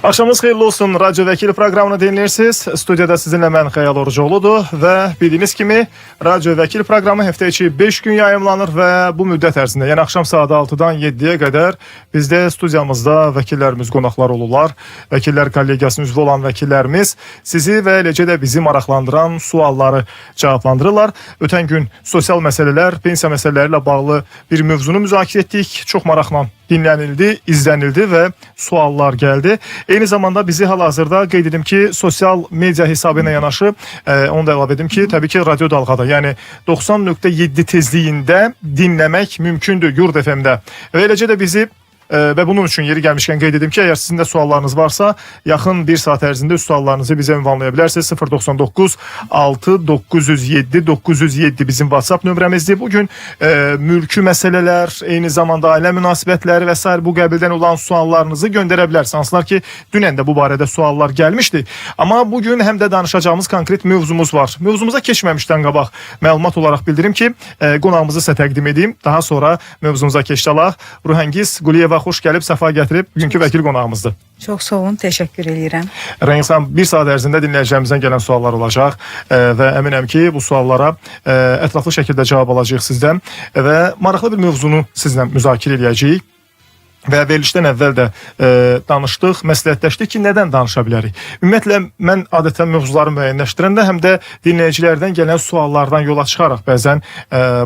Axşamınız xeyirli olsun. Radyo Vəkil proqramını dinləyirsiniz. Studiyada sizinlə mən Xəyal Orucoğludur və bildiyiniz kimi Radyo Vəkil proqramı həftə içi 5 gün yayımlanır və bu müddət ərzində, yəni axşam saat 6-dan 7-yə qədər bizdə studiyamızda vəkillərimiz qonaqlar olurlar. Vəkillər kollegiyasının üzvü olan vəkillərimiz sizi və eləcə də bizi maraqlandıran sualları cavablandırırlar. Ötən gün sosial məsələlər, pensiya məsələləri ilə bağlı bir mövzunu müzakirə etdik. Çox maraqla dinlənildi, izlənildi və suallar gəldi. Eyni zamanda bizi hal-hazırda qeyd edim ki, sosial media hesabı ilə yanaşı, onu da əlavə edim ki, təbii ki, radyo dalğada, yəni 90.7 tezliyində dinləmək mümkündür Yurd FM-də. Və eləcə də bizi və bunun üçün yeri gəlmişkən qeyd edim ki, əgər sizin də suallarınız varsa, yaxın bir saat ərzində öz suallarınızı bizə ünvanlaya bilərsiniz. 099 6 907 907 bizim WhatsApp nömrəmizdir. Bugün mülki məsələlər, eyni zamanda ailə münasibətləri və sair bu qəbildən olan suallarınızı göndərə bilərsiniz. Hansılar ki, dünən də bu barədə suallar gəlmişdi. Amma bugün həm də danışacağımız konkret mövzumuz var. Mövzumuza keçməmişdən qabaq məlumat olaraq bildirim ki, qonağımızı sizə təqdim edeyim. Daha sonra mövzumuza keçid alaq. Ruhəngiz Quliyeva xoş gəlib, səfa gətirib. Bugünkü vəkil qonağımızdır. Çox sağ olun, təşəkkür eləyirəm. Rəngis xanım, bir saat ərzində dinləyicilərimizdən gələn suallar olacaq və əminəm ki, bu suallara ətraflı şəkildə cavab alacağıq sizdən və maraqlı bir mövzunu sizlə müzakirə eləyəcəyik. Və verilişdən əvvəl də danışdıq, məsləhətləşdik ki, nədən danışa bilərik? Ümumiyyətlə, mən adətən mövzuları müəyyənləşdirəndə həm də dinləyicilərdən gələn suallardan yola çıxaraq bəzən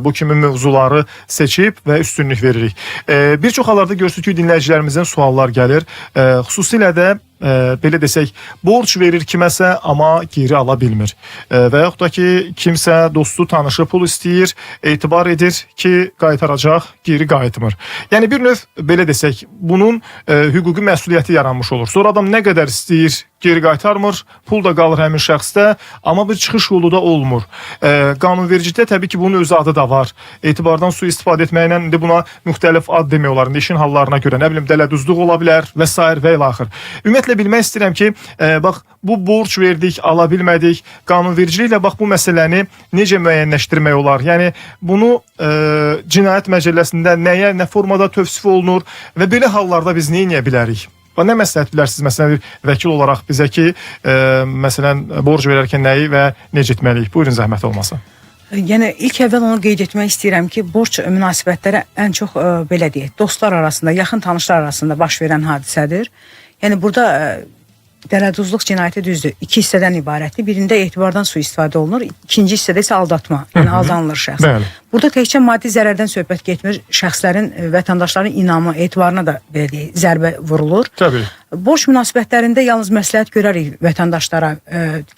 bu kimi mövzuları seçib və üstünlük veririk. Bir çox hallarda görürsünüz ki, dinləyicilərimizdən suallar gəlir. Xüsusilə də belə desək, borc verir kiməsə, amma geri ala bilmir. Və yaxud da ki, kimsə dostu, tanışı pul istəyir, etibar edir ki, qaytaracaq, geri qayıtmır. Yəni bir növ belə desək, bunun hüquqi məsuliyyəti yaranmış olur. Sonra adam nə qədər istəyir, geri qaytarmır, pul da qalır həmin şəxsdə, amma bir çıxış yolu da olmur. Qanunvericilikdə təbii ki, bunun öz adı da var. Etibardan sui-istifadə etməklə indi buna müxtəlif ad demək olar. İndi işin hallarına görə, nə bilim, dələduzluq ola bilər və sair və ilaxır. Ümumiyyətlə bilmək istəyirəm ki, bax bu borc verdik, ala bilmədik. Qanunvericiliklə bax bu məsələni necə müəyyənləşdirmək olar? Yəni bunu cinayət məcəlləsində nəyə, nə formada tövsif olunur və belə hallarda biz nə edə bilərik? Və nə məsləhət bilərsiniz məsələn bir vəkil olaraq bizə ki, məsələn borc verərkən nəyi və necə etməliyik? Buyurun zəhmət olmasa. Yəni ilk əvvəl onu qeyd etmək istəyirəm ki, borc münasibətləri ən çox belə deyək, dostlar arasında, yaxın tanışlar arasında baş verən hadisədir. Yəni burada dələduzluq cinayəti düzdür, iki hissədən ibarətdir. Birində etibardan sui-istifadə olunur, ikinci hissədə isə aldatma, yəni aldanılır şəxs. Bəli. Burada təkcə maddi zərərdən söhbət getmir, şəxslərin, vətəndaşların inamı, etibarına da belə deyək, zərbə vurulur. Təbii. Borc münasibətlərində yalnız məsləhət görərik vətəndaşlara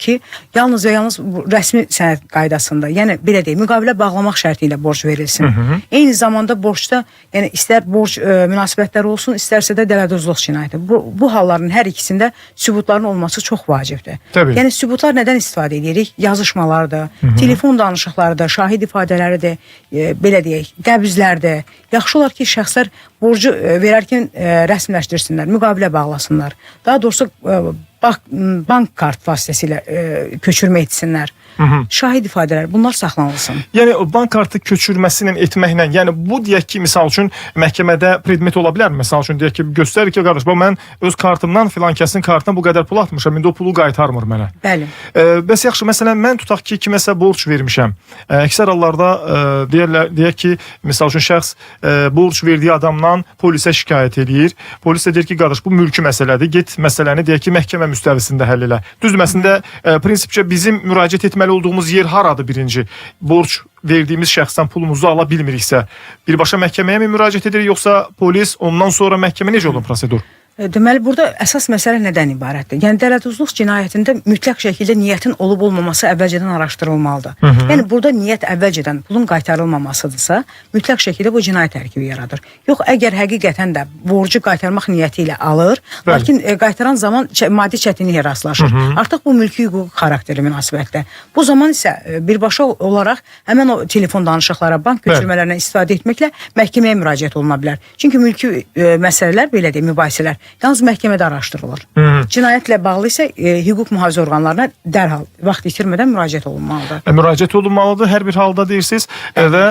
ki, yalnız və yalnız bu rəsmi sənəd qaydasında, yəni belə deyək, müqavilə bağlamaq şərti ilə borc verilsin. Eyni zamanda borcda, yəni istər borc münasibətləri olsun, istərsə də dələduzluq cinayəti. Bu halların hər ikisində sübutların olması çox vacibdir. Təbii. Yəni sübutlar nədən istifadə edirik? Yazışmalardır, telefon danışıqlarıdır, şahid ifadələridir, belə deyək, qəbzlərdir. Yaxşı olar ki, şəxslər borcu verərkən rəsmiləşdirsinlər, müqavilə bağlasınlar. Daha doğrusu bank kart vasitəsilə köçürmə etsinlər. Şahid ifadələr, bunlar saxlanılsın. Yəni o bank kartı köçürməsi ilə etməklə, yəni bu deyək ki, misal üçün məhkəmədə predmet ola bilərmi? Məsəl üçün deyək ki, göstərir ki, qardaş, bax mən öz kartımdan filan kəsin kartına bu qədər pul atmışam, indi o pulu qaytarmır mənə. Bəli. Bəs yaxşı, məsələn mən tutaq ki, kiməsə borc vermişəm. Əksər hallarda deyirlər, deyək ki, misal üçün şəxs borc verdiyi adamdan polisə şikayət eləyir. Polis də deyir ki, qardaş, bu mülki məsələdir. Get məsələni deyək ki, məhkəmə müstəvisində həll elə. Düzdür, əslində prinsipcə bizim müraciət etməli olduğumuz yer haradır birinci? Borc verdiyimiz şəxsdən pulumuzu ala bilmiriksə, birbaşa məhkəməyə mi müraciət edirik, yoxsa polis, ondan sonra məhkəmə, necə olur prosedur? Deməli, burada əsas məsələ nədən ibarətdir? Yəni dələduzluq cinayətində mütləq şəkildə niyyətin olub olmaması əvvəlcədən araşdırılmalıdır. Yəni burada niyyət əvvəlcədən pulun qaytarılmamasıdırsa, mütləq şəkildə bu cinayət tərkibi yaradır. Yox, əgər həqiqətən də borcu qaytarmaq niyyəti ilə alır, lakin qaytaran zaman maddi çətinliyə rastlaşır. Artıq bu mülki hüquqi xarakterli münasibətdə. Bu zaman isə birbaşa olaraq həmən o telefon danışıqlara, bank köçürmələrinə istifadə etməklə məhkəməyə müraciət oluna bilər. Çünki mülki məsələlər, belə deyək, mübahisələr Yalnız məhkəmədə araşdırılır. Cinayətlə bağlı isə hüquq mühafizə orqanlarına dərhal vaxt itirmədən müraciət olunmalıdır. Müraciət olunmalıdır hər bir halda deyirsiniz və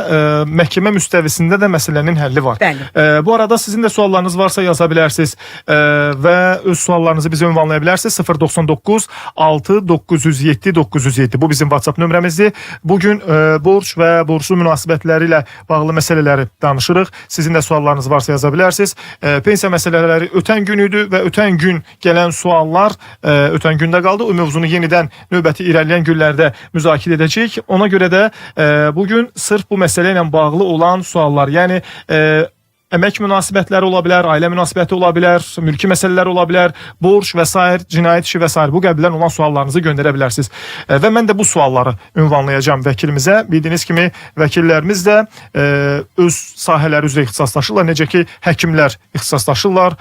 məhkəmə müstəvisində də məsələnin həlli var. Bəli. Bu arada sizin də suallarınız varsa yaza bilərsiniz və öz suallarınızı bizə ünvanlaya bilərsiniz. 099 6 907 907. Bu bizim WhatsApp nömrəmizdir. Bu gün borc və borclu münasibətləri ilə bağlı məsələləri danışırıq. Sizin də suallarınız varsa yaza bilərsiniz. Pensiya məsələləri ötən gün idi və ötən gün gələn suallar ötən gündə qaldı. O mövzunu yenidən növbəti irəliləyən günlərdə müzakirə edəcəyik. Ona görə də bu gün sırf bu məsələ ilə bağlı olan suallar, yəni əmək münasibətləri ola bilər, ailə münasibəti ola bilər, mülki məsələlər ola bilər, borc və sair, cinayət işi və sair bu qəbildən olan suallarınızı göndərə bilərsiniz. Və mən də bu sualları ünvanlayacağam vəkilimizə. Bildiyiniz kimi vəkillərimiz də öz sahələri üzrə ixtisaslaşırlar. Necə ki həkimlər ixtisaslaşırlar.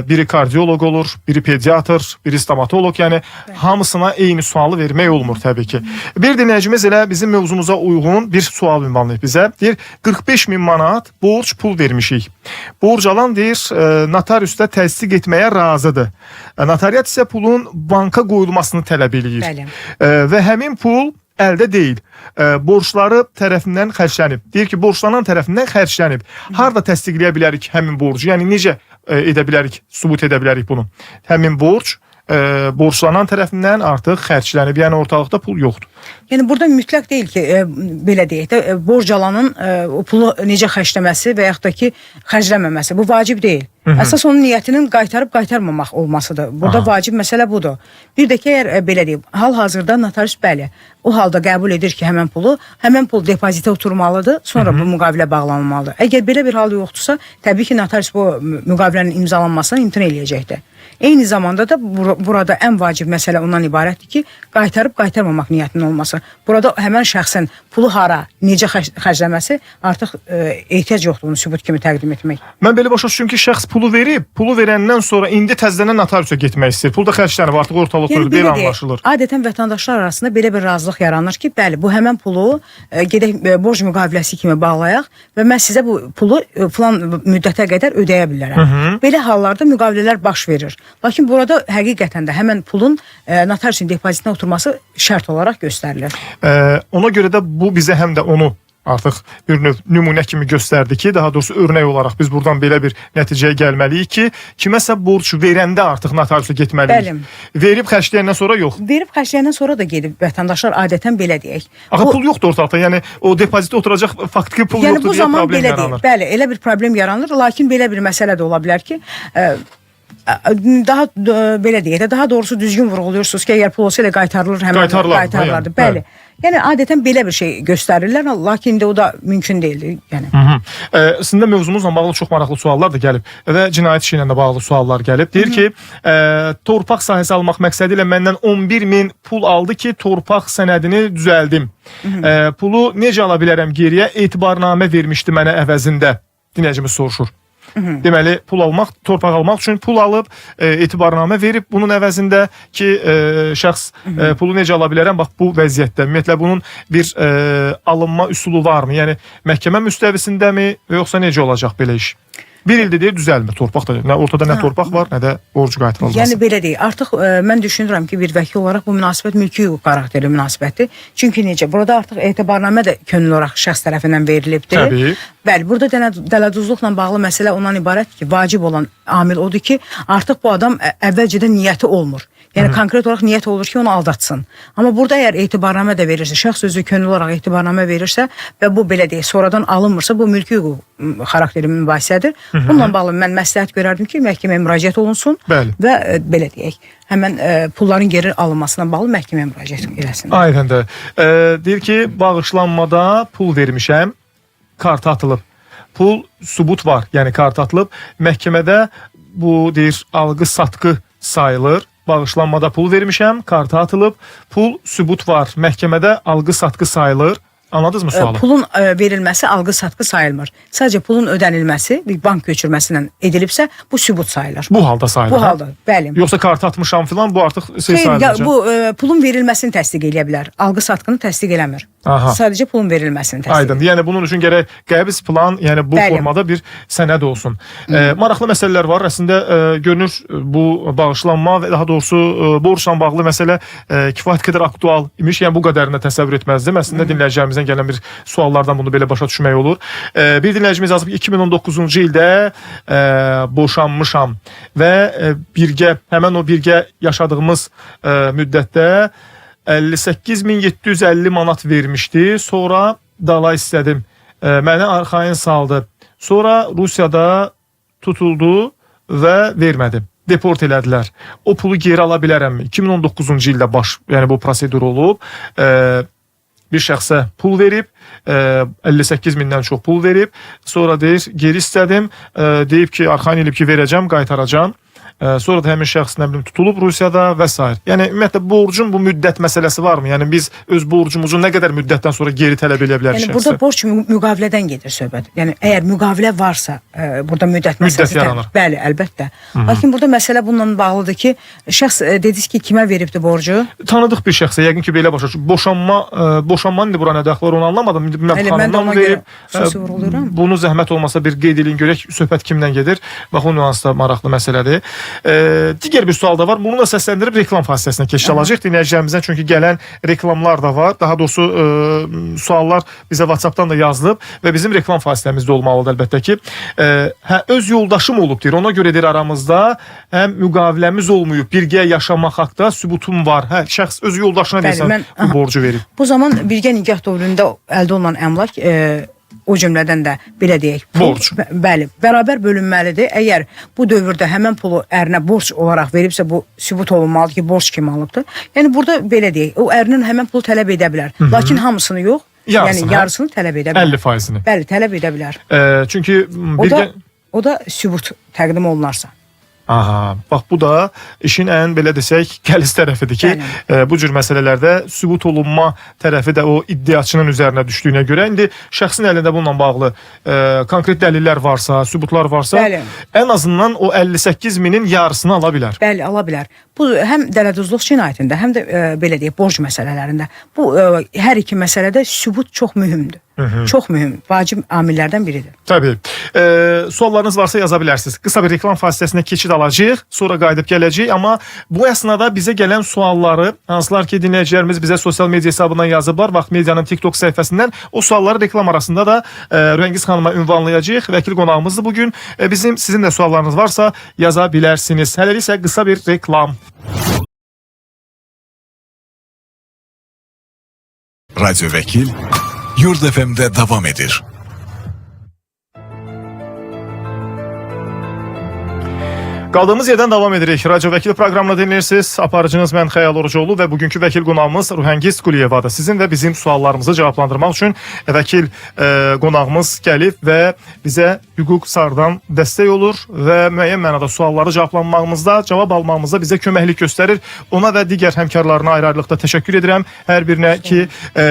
Biri kardioloq olur, biri pediatr, biri stomatoloq. Yəni hamısına eyni sualı vermək olmur təbii ki. Bir dinləyicimiz elə bizim mövzumuza uyğun bir sual ünvanlayıb bizə. Deyir 45 min manat borc pul vermişik. Borc alan deyir notariusda təsdiq etməyə razıdır. Notariat isə pulun banka qoyulmasını tələb eləyir. Bəli. Və həmin pul əldə deyil. Borcları tərəfindən xərclənib. Deyir ki, borclanan tərəfindən xərclənib. Harda təsdiqləyə bilərik həmin borcu? Yəni necə edə bilərik, sübut edə bilərik bunu? Həmin borc borclanan tərəfindən artıq xərclənib. Yəni ortalıqda pul yoxdur. Yəni burada mütləq deyil ki, belə deyək də, borc alanın o pulu necə xərcləməsi və yaxud da ki, xərcləməməsi. Bu vacib deyil. Əsas onun niyyətinin qaytarıb qaytarmamaq olmasıdır. Burada vacib məsələ budur. Bir də ki, əgər belə deyim, hal-hazırda notarius bəli, o halda qəbul edir ki, həmin pul depozitə oturmalıdır, sonra bu müqavilə bağlanmalıdır. Əgər belə bir hal yoxdursa, təbii ki, notarius bu müqavilənin imzalanmasına imtina eləyəcəkdir. Eyni zamanda da burada ən vacib məsələ ondan ibarətdir ki, qaytarıb qaytarmamaq niyyətinin olması. Burada həmən şəxsin pulu hara, necə xərcləməsi artıq ehtiyac yoxdur bunu sübut kimi təqdim etmək. Mən belə başa düşürüm ki, şəxs pulu verib, pulu verəndən sonra indi təzədən notariusa getmək istəyir. Pul da xərclənib, artıq ortalıqda Yəni yoxdur, belə belə deyək, anlaşılır. Adətən vətəndaşlar arasında belə bir razılıq yaranır ki, bəli, bu həmən pulu gedək borc müqaviləsi kimi bağlayaq və mən sizə bu pulu filan müddətə qədər ödəyə bilərəm. Belə hallarda müqavilələr baş verir. Lakin burada həqiqətən də həmən pulun notariusun depozitinə oturması şərt olaraq göstərilir. Ona görə də bu bizə həm də onu artıq bir növ nümunə kimi göstərdi ki, daha doğrusu örnək olaraq biz buradan belə bir nəticəyə gəlməliyik ki, kiməsə borc verəndə artıq notariusa getməliyik. Bəli. Verib xərcləyəndən sonra yox. Verib xərcləyəndən sonra da gedib vətəndaşlar adətən belə deyək. Axı pul yoxdur ortalıqda. Yəni o depozitə oturacaq faktiki pul Yəni yoxdur bu deyə zaman problem belə deyil. yaranır. Bəli, elə bir problem yaranır, lakin belə bir məsələ də ola bilər ki, daha belə deyək də, daha doğrusu düzgün vurğuluyursunuz ki, əgər pul olsa elə qaytarılır, həmən Qaytarılardı, qaytarılardı. yəni, Bəli. Yəni adətən belə bir şey göstərirlər, lakin indi o da mümkün deyildi. Yəni. Əslində mövzumuzla bağlı çox maraqlı suallar da gəlib və cinayət işi ilə də bağlı suallar gəlib. Deyir ki, torpaq sahəsi almaq məqsədi ilə məndən 11 min pul aldı ki, torpaq sənədini düzəldim. Pulu necə ala bilərəm geriyə? Etibarnamə vermişdi mənə əvəzində. Dinləyicimiz soruşur. Deməli, pul almaq, torpaq almaq üçün pul alıb, etibarnamə verib bunun əvəzində ki, şəxs pulu necə ala bilərəm? Bax bu vəziyyətdə. Ümumiyyətlə bunun bir alınma üsulu varmı? Yəni məhkəmə müstəvisindəmi və yoxsa necə olacaq belə iş? Bir ildir deyir düzəlmir torpaq da. Nə ortada nə torpaq var, nə də borc qaytarılması. Yəni belə deyək, artıq mən düşünürəm ki, bir vəkil olaraq bu münasibət mülki hüquq xarakterli münasibətdir. Çünki necə? Burada artıq etibarnamə də könüllü olaraq şəxs tərəfindən verilibdir. Təbii. Bəli, burada dələduzluqla bağlı məsələ ondan ibarətdir ki, vacib olan amil odur ki, artıq bu adam əvvəlcədən niyyəti olmur. Yəni konkret olaraq niyyət olur ki, onu aldatsın. Amma burada əgər etibarnamə də verirsə, şəxs özü könüllü olaraq etibarnamə verirsə və bu belə deyək, sonradan alınmırsa, bu mülki hüquq xarakterli mübahisədir. Bununla bağlı mən məsləhət görərdim ki, məhkəməyə müraciət olunsun Bəli. və belə deyək, həmən pulların geri alınmasına bağlı məhkəməyə müraciət eləsinlər. Aynen də. Deyir ki, bağışlanmada pul vermişəm, karta atılıb. Pul sübut var, yəni karta atılıb. Məhkəmədə bu deyir alqı-satqı sayılır. Bağışlanmada pul vermişəm, karta atılıb. Pul sübut var. Məhkəmədə alqı-satqı sayılır. Anladınızmı sualı? Pulun verilməsi alqı-satqı sayılmır. Sadəcə pulun ödənilməsi bir bank köçürməsi ilə edilibsə, bu sübut sayılır. Bu halda sayılır. Bu hə? halda, bəli. Yoxsa kartı atmışam filan bu artıq şey Xeyr, ya, sayılmayacaq. bu pulun verilməsini təsdiq eləyə bilər. Alqı-satqını təsdiq eləmir. Aha. Sadəcə pulun verilməsini təsdiq. Aydın. Yəni bunun üçün gərək qəbz plan, yəni bu Bəli. formada bir sənəd olsun. Maraqlı məsələlər var. Əslində görünür bu bağışlanma və daha doğrusu borcla bağlı məsələ kifayət qədər aktual imiş. Yəni bu qədərini də təsəvvür etməzdim. Əslində dinləyicilərimizdən gələn bir suallardan bunu belə başa düşmək olur. Bir dinləyicimiz yazıb ki, 2019-cu ildə boşanmışam və birgə həmin o birgə yaşadığımız müddətdə 58.750 manat vermişdi. Sonra dala istədim. Məni arxayın saldı. Sonra Rusiyada tutuldu və vermədi. Deport elədilər. O pulu geri ala bilərəmmi? 2019-cu ildə yəni bu prosedur olub. Bir şəxsə pul verib, 58 mindən çox pul verib. Sonra deyir, geri istədim. Deyib ki, arxayın elib ki, verəcəm, qaytaracam. Sonra da həmin şəxs nə bilim tutulub Rusiyada və s. Yəni ümumiyyətlə borcun bu müddət məsələsi varmı? Yəni biz öz borcumuzu nə qədər müddətdən sonra geri tələb eləyə bilərik Yəni şəxsə? burada borc müqavilədən gedir söhbət. Yəni əgər müqavilə varsa, burada müddət məsələsi yaranır. Bəli, əlbəttə. Lakin burada məsələ bununla bağlıdır ki, şəxs dediniz ki, kimə veribdi borcu? Tanıdıq bir şəxsə, yəqin ki belə başa düşür. Boşanmanın indi bura nə dəxli var onu anlamadım. İndi bilmirəm xanımdan verib. Bunu zəhmət olmasa bir qeyd eləyin görək söhbət kimdən gedir. Bax o nüans da maraqlı məsələdir. Digər bir sual da var. Bunu da səsləndirib reklam fasiləsinə keçiş alacağıq dinləyicilərimizdən çünki gələn reklamlar da var. Daha doğrusu suallar bizə WhatsApp-dan da yazılıb və bizim reklam fasiləmizdə olmalıdır əlbəttə ki. Hə öz yoldaşım olub deyir. Ona görə deyir aramızda həm müqaviləmiz olmayıb, birgə yaşamaq haqqda sübutum var. Hə şəxs öz yoldaşına deyirsən bu borcu verib. Bu zaman birgə nikah dövründə əldə olunan əmlak o cümlədən də belə deyək, pul, Borc. Bəli, bərabər bölünməlidir. Əgər bu dövrdə həmin pulu ərinə borc olaraq veribsə, bu sübut olunmalıdır ki, borc kimi alıbdır. Yəni burada belə deyək, o ərinin həmin pulu tələb edə bilər. Lakin hamısını yox, Yarısını, yəni yarısını tələb edə bilər. 50%-ni. Bəli, tələb edə bilər. Çünki O da o da sübut təqdim olunarsa. Aha, bax bu da işin ən belə desək qəliz tərəfidir ki, bu cür məsələlərdə sübut olunma tərəfi də o iddiaçının üzərinə düşdüyünə görə indi şəxsin əlində bununla bağlı konkret dəlillər varsa, sübutlar varsa, Bəli. ən azından o 58 minin yarısını ala bilər. Bəli, ala bilər. Bu həm dələduzluq cinayətində, həm də belə deyək, borc məsələlərində. Bu hər iki məsələdə sübut çox mühümdür. Çox mühüm, vacib amillərdən biridir. Təbii. Suallarınız varsa yaza bilərsiniz. Qısa bir reklam fasiləsinə keçid alacağıq, sonra qayıdıb gələcəyik, amma bu əsnada bizə gələn sualları, hansılar ki dinləyicilərimiz bizə sosial media hesabından yazıblar, Vaxt Medianın TikTok səhifəsindən o sualları reklam arasında da Rəngiz xanıma ünvanlayacağıq. Vəkil qonağımızdır bu gün. Bizim sizin də suallarınız varsa yaza bilərsiniz. Hələlik isə qısa bir reklam. Radyo Vekil Yurt FM'de devam edir. Qaldığımız yerdən davam edirik. Radio Vəkil proqramını dinləyirsiniz. Aparıcınız mən Xəyal Orucoğlu və bugünkü vəkil qonağımız Ruhəngiz Quliyevadır. Sizin və bizim suallarımızı cavablandırmaq üçün vəkil qonağımız gəlib və bizə hüquq sarıdan dəstək olur və müəyyən mənada sualları cavablanmağımızda, cavab almağımızda bizə köməklik göstərir. Ona və digər həmkarlarına ayrı-ayrılıqda təşəkkür edirəm. Hər birinə ki,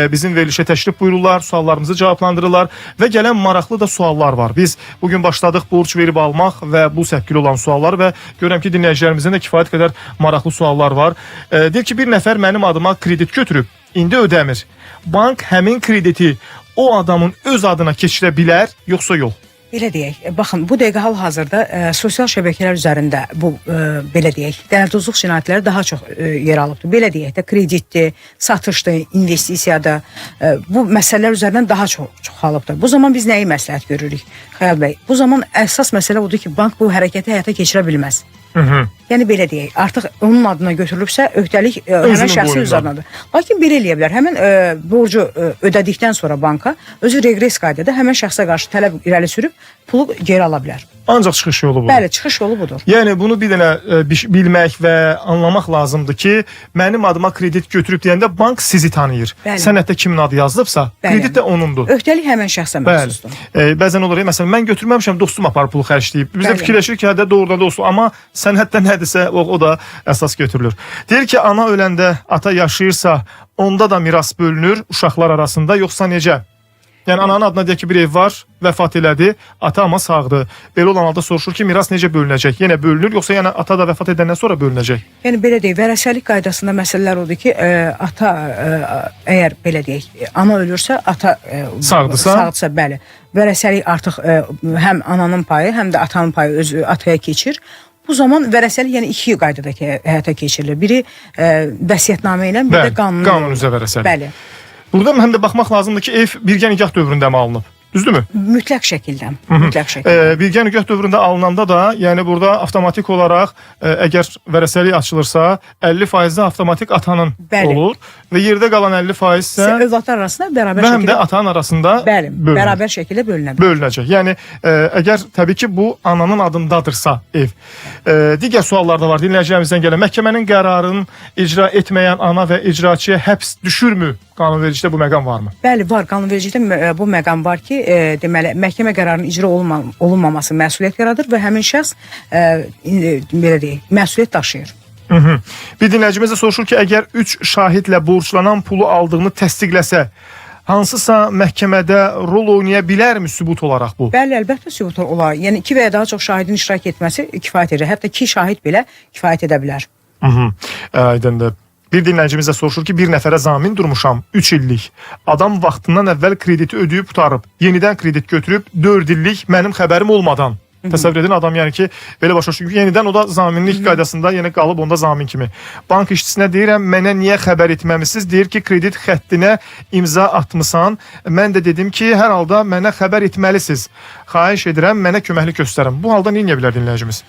bizim verilişə təşrif buyururlar, suallarımızı cavablandırırlar və gələn maraqlı da suallar var. Biz bugün başladıq borc verib almaq və bu səpkili olan suallar və görürəm ki, dinləyicilərimizin də kifayət qədər maraqlı suallar var. Deyir ki, bir nəfər mənim adıma kredit götürüb, indi ödəmir. Bank həmin krediti o adamın öz adına keçirə bilər, yoxsa yox? Belə deyək, baxın, bu dəqiqə hal-hazırda sosial şəbəkələr üzərində bu belə deyək, dələduzluq cinayətləri daha çox yer alıbdır. Belə deyək də kreditdir, satışdır, investisiyadır. Bu məsələlər üzərindən daha çox çoxalıbdır. Bu zaman biz nəyi məsləhət görürük, Xəyal bəy? Bu zaman əsas məsələ odur ki, bank bu hərəkəti həyata keçirə bilməz. Yəni belə deyək, artıq onun adına götürülübsə, öhdəlik həmin şəxsin öz adınadır. Lakin belə eləyə bilər. Həmin borcu ödədikdən sonra banka özü reqres qaydada həmin şəxsə qarşı tələb irəli sürüb pulu geri ala bilər. Ancaq çıxış yolu budur. Bəli, çıxış yolu budur. Yəni bunu bir dənə bilmək və anlamaq lazımdır ki, mənim adıma kredit götürüb deyəndə bank sizi tanıyır. Bəli. Sənəddə kimin adı yazılıbsa, Bəli. kredit də onundur. Öhdəlik həmin şəxsə Bəli. məxsusdur. Bəzən olur ya, məsələn, mən götürməmişəm, dostum aparıb pulu xərcləyib. Biz də Bəli. fikirləşirik ki, hə də doğrudan dostum, amma sənəddə nədirsə o da əsas götürülür. Deyir ki, ana öləndə ata yaşayırsa, onda da miras bölünür uşaqlar arasında, yoxsa necə? Yəni ananın adına deyək ki, bir ev var, vəfat elədi, ata amma sağdır. Belə olan halda soruşur ki, miras necə bölünəcək? Yenə bölünür, yoxsa yəni ata da vəfat edəndən sonra bölünəcək? Yəni belə deyək, vərəsəlik qaydasında məsələlər odur ki, ata əgər belə deyək, ana ölürsə, ata Sağdırsa? Sağdırsa, bəli. Vərəsəlik artıq həm ananın payı, həm də atanın payı öz ataya keçir. Bu zaman vərəsəlik yəni iki qaydada həyata keçirilir. Biri vəsiyyətnamə ilə, bir də Bəli, qanuni. qanun üzrə vərəsəlik. Bəli. Burada həm də baxmaq lazımdır ki, ev birgə nikah dövründə mi alınıb? Düzdürmü? Mütləq şəkildə. Mütləq şəkildə. Birgə nikah dövründə alınanda da, yəni burada avtomatik olaraq əgər vərəsəlik açılırsa, 50% avtomatik atanın Bəli. olur və yerdə qalan 50% isə Övladlar arasında bərabər və həm də şəkildə atanın arasında bəli, bölünür. bərabər şəkildə bölünə bilər. Bölünəcək. Yəni əgər təbii ki, bu ananın adındadırsa ev. Digər suallar da var dinləyicilərimizdən gələn. Məhkəmənin qərarını icra etməyən ana və icraçıya həbs düşürmü? Qanunvericilikdə bu məqam varmı? Bəli, var. Qanunvericilikdə bu məqam var ki, deməli məhkəmə qərarının icra olunmaması məsuliyyət yaradır və həmin şəxs belə deyək, məsuliyyət daşıyır. Hı -hı. Bir dinləyicimiz də soruşur ki, əgər 3 şahidlə borclanan pulu aldığını təsdiqləsə, hansısa məhkəmədə rol oynaya bilərmi sübut olaraq bu? Bəli, əlbəttə sübut olar. Yəni 2 və ya daha çox şahidin iştirak etməsi kifayət edir. Hətta 2 şahid belə kifayət edə bilər. Hı -hı. Aydındır. Bir dinləyicimiz də soruşur ki, bir nəfərə zamin durmuşam 3 illik. Adam vaxtından əvvəl krediti ödəyib qurtarıb, yenidən kredit götürüb 4 illik mənim xəbərim olmadan. Təsəvvür edin adam yəni ki, belə başa düşür ki, yenidən o da zaminlik qaydasında yenə qalıb onda zamin kimi. Bank işçisinə deyirəm, mənə niyə xəbər etməmisiniz? Deyir ki, kredit xəttinə imza atmısan. Mən də dedim ki, hər halda mənə xəbər etməlisiniz. Xahiş edirəm, mənə köməklik göstərin. Bu halda nə edə bilər dinləyicimiz?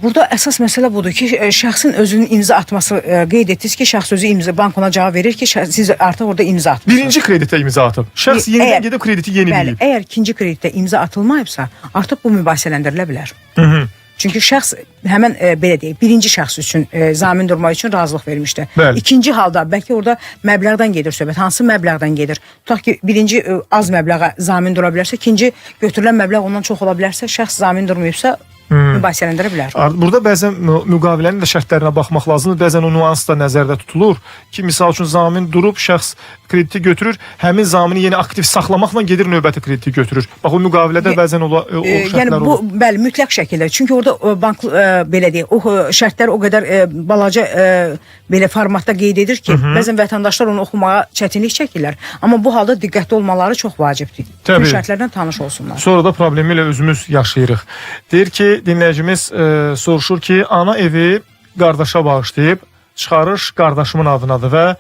Burada əsas məsələ budur ki, şəxsin özünün imza atması, qeyd etdiniz ki, şəxs özü imza, bank ona cavab verir ki, siz artıq orada imza atmısınız. Birinci kreditə imza atıb. Şəxs yenidən gedib krediti yeniləyib. Bəli, əgər ikinci kreditdə imza atılmayıbsa, artıq bu mübahisələndirilə bilər. Hı -hı. Çünki şəxs həmən belə deyək, birinci şəxs üçün zamin durmaq üçün razılıq vermişdi. Bəli. İkinci halda bəlkə orada məbləğdən gedir söhbət. Hansı məbləğdən gedir? Tutaq ki, birinci az məbləğə zamin dura bilərsə, ikinci götürülən məbləğ ondan çox ola bilərsə, şəxs zamin durmayıbsa, mübahisələndirə bilər. Burada bəzən müqavilənin də şərtlərinə baxmaq lazımdır. Bəzən o nüans da nəzərdə tutulur ki, misal üçün zamin durub, şəxs krediti götürür, həmin zamini yenə aktiv saxlamaqla gedir növbəti krediti götürür. Bax o müqavilədə bəzən o şərtlər yəni bu olur. Bəli, mütləq şəkildə. Çünki orada bank belə deyək, o şərtlər o qədər balaca belə formatda qeyd edir ki, bəzən vətəndaşlar onu oxumağa çətinlik çəkirlər. Amma bu halda diqqətli olmaları çox vacibdir. Bütün şərtlərlə tanış olsunlar. Sonra da problemi ilə özümüz yaşayırıq. Deyir ki, dinləyicimiz soruşur ki, ana evi qardaşa bağışlayıb, çıxarış qardaşımın adınadır və